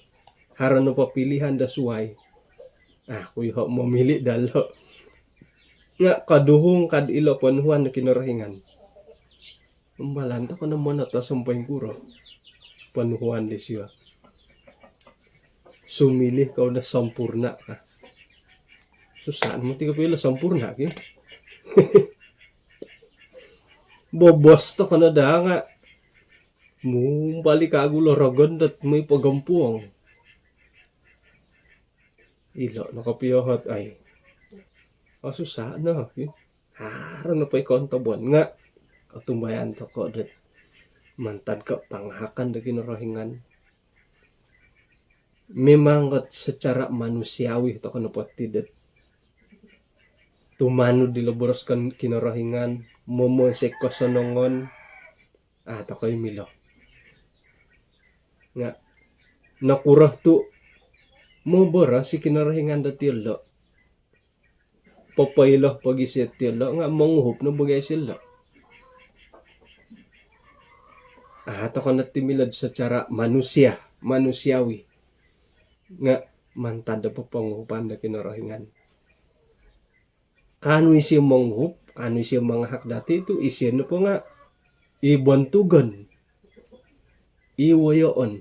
Haro nopo pilihan do suwai, a' ku iho' momili' dalo'. Nga' koduhung kad ilo ponuhuan do Kinorohingan. Umbalan toko no monotos om poingkuro ponuhuan disio. Sumilih kou do sempurna ka. Susah moti kopio ilo sempurna ki. Bobos toko no daa nga' mumbal i kagu lo rogon dot moi pogompuong. Ilo' no kopio hot ai. Osusa' no ki. Haro nopo i kontobon nga' otumbayaan toko' dot mantad ko' pangahakan do Kinorohingan. Memang kot secara manusiawi toko' nopo ti dot tumanud dilo boros kon Kinorohingan, momonsoi kosonongon, a' toko' i milo. Nga' nokuro tu' moboros i Kinorohingan dot iyolo'? Popoilo pogi sio tiyolo' nga' monguhup no bogi siyolo'. A' toko' no ti milo'd secara manusia, manusiawi. Nga' mantad do poponguhupan do Kinorohingan. Kaanu isio monguhup, kaanu isio mangahak dati' tu' isio nopo nga' i bontugon, i woyoon,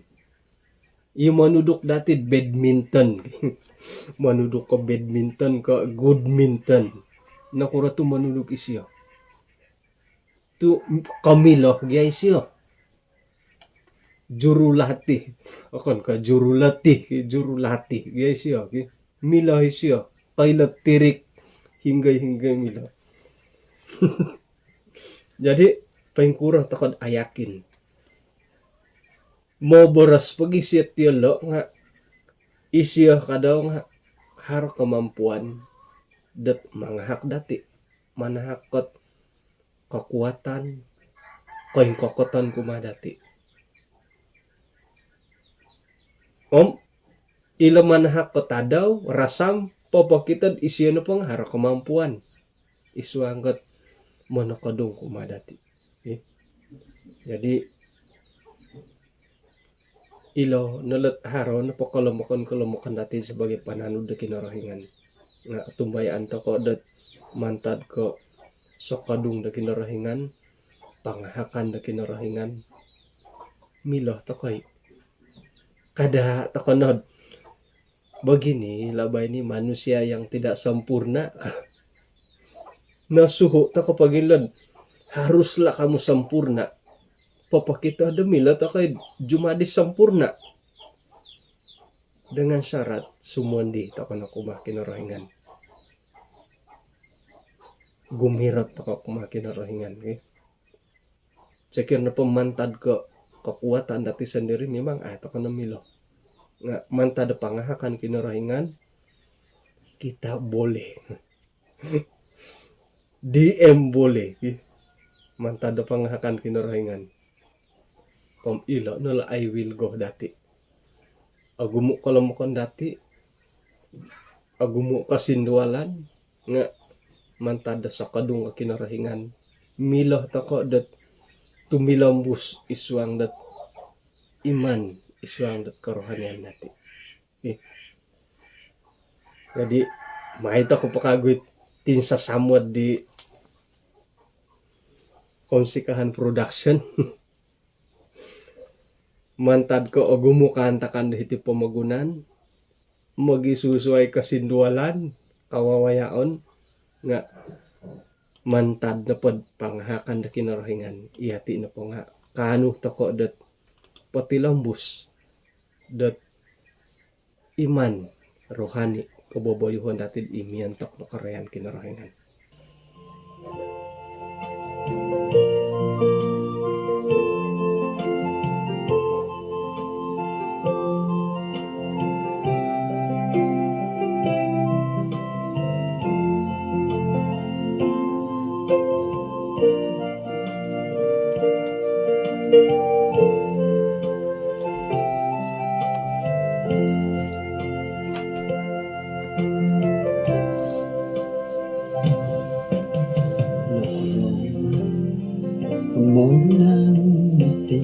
i monuduk dati'd badminton. Monuduk ko badminton ko goodminton. Nokuro tu' monuduk isio? Tu' komilo gia isio. Jurulatih. Okon ko' jurulatih, jurulatih gia isio ki. Milo isio. Koilo tirik. Hinggoi-hinggoi milo. Jadi, poingkuro toko'd ayakin? Moboros pogi sio tiyolo' nga' isio kadau nga' haro kemampuan dot mangahak dati'. Manahak kot kekuatan, koingkokoton kumaa dati'. Om ilo manahak ko tadau, rasam, popokito'd isio nopo nga' haro kemampuan i suang kot monokodung kumaa dati'. Okey. Jadi, Ilo no lot haro nopo kolomokon-kolomokon dati' sabagai pananud do Kinorohingan. Nga' otumbayaan toko' dot mantad ko' sokodung do Kinorohingan, pangahakan do Kinorohingan, milo toko' i'. Kada' toko' nod, "Beginilah ba ini manusia yang tidak sempurna." Nosuhu' toko' po gilo'd, "Haruslah kamu sempurna." Popokito do milo toko' i' jumadi sempurna. Dengan syarat sumondi toko' no kumaa Kinorohingan. Gumirot toko' kumaa Kinorohingan, ki. Sokiro nopo mantad ko' kekuatan dati' sondiri', memang a' toko' no milo. Nga' mantad do pangahakan Kinorohingan, kita boleh. D M boleh, ki. Mantad do pangahakan Kinorohingan. Om ilo' no lo' I will go dati'. Ogumu' kolomokon dati', ogumu' kosindualan, nga' mantad do sokodung ko' Kinorohingan, milo toko' dot tumilombus id suang dot iman, id suang dot kerohanian dati'. Ih. Jadi, mai toko' po kagu i' tinsasamod di Kounsikahan Production. Mantad ko' ogumu' kaantakan do hiti' pomogunan, mogisusuai kosindualan, kawawayaon, nga' mantad nopod pangahakan do Kinorohingan, iyati' nopo nga' kaanu toko' dot potilombus dot iman rohani, koboboyuhon dati'd i miontok do korohian Kinorohingan. Nokorongou pomogunan diti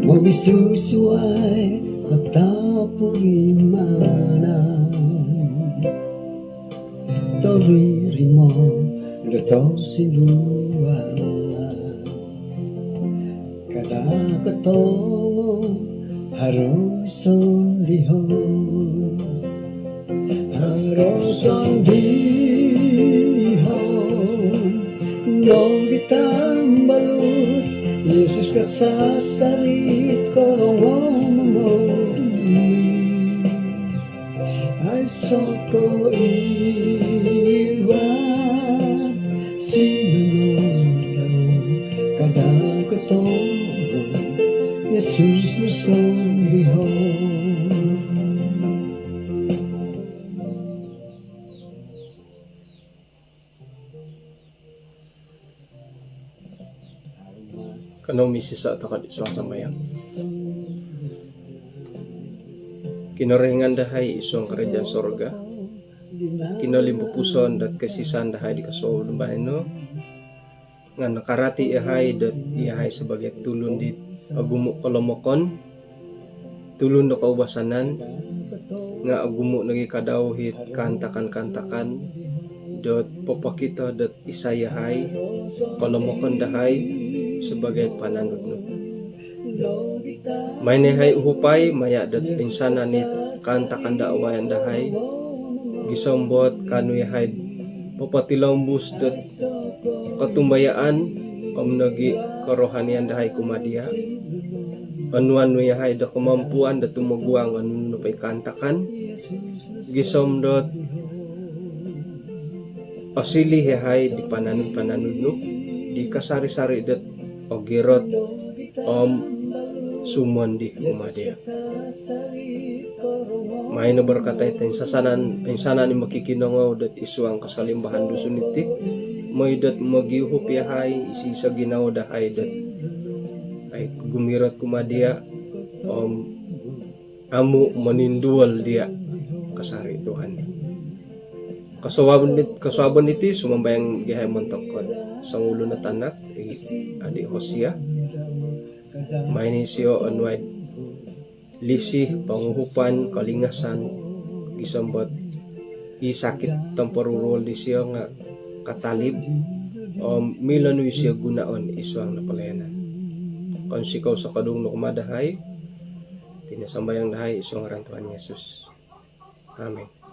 mogisusuai o topurimanan, toririmo do tosindualan. Kada' kotongo haro sondihon, haro sondihon nogi tambalut, Yesus kasasari' korongou momogunan. Aiso' ko' iwat sinonodau, kada' kotongo Yesus no sondihon. Kanou misisa' toko' id suang sambayang. Kinorohingan dahai id suang karajaan sorga, kinolimpupuson dot kosisaan dahai di kosuabon baino, nga' nakarati' iyahai dot iyahai sabaagi tulun dit ogumu' kolomokon, tulun do koubasanan, nga' ogumu' nogi' kadau it kaantakan-kaantakan dot popokito dot isai yahai, kolomokon dahai sabaagi pananud nu. Mai no yahai uhupai maya' dot insanan it kaantakan do awayaan dahai, gisom dot kaanu yahai popotilombus dot kotumbayaan om nogi' korohanian dahai kumaa diya'. Onuan nu yahai do komampuan do tumoguang o nunu nopo i kaantakan, gisom dot osiliu yahai di pananud-pananud nu di kasari-sari dot ogirot om sumondi kumaa diya'. Mai no barakatai toinsanan, insanan i mokikinongou dot id suang kasalimbahan Dusun iti, moi dot mogiuhup yahai id iso ginawo dahai dot ai gumirot kumaa diya' om amu' moninduol diya' kasari', Tuhan. Kosuabon dit-, kosuabon diti sumambayang yahai montok ko songulun o tanak, i Adi' Hosea, Maai no isio onuai lisi, ponguhupan, kolingasan, gisom dot i sakit tomporuruol disio nga katalib om milo nu isio gunoon id suang do pelayanan. Kounsikou sokodung nu kumaa dahai. Iti no sambayang dahai id suang ngaran Tuhan Yesus. Amin.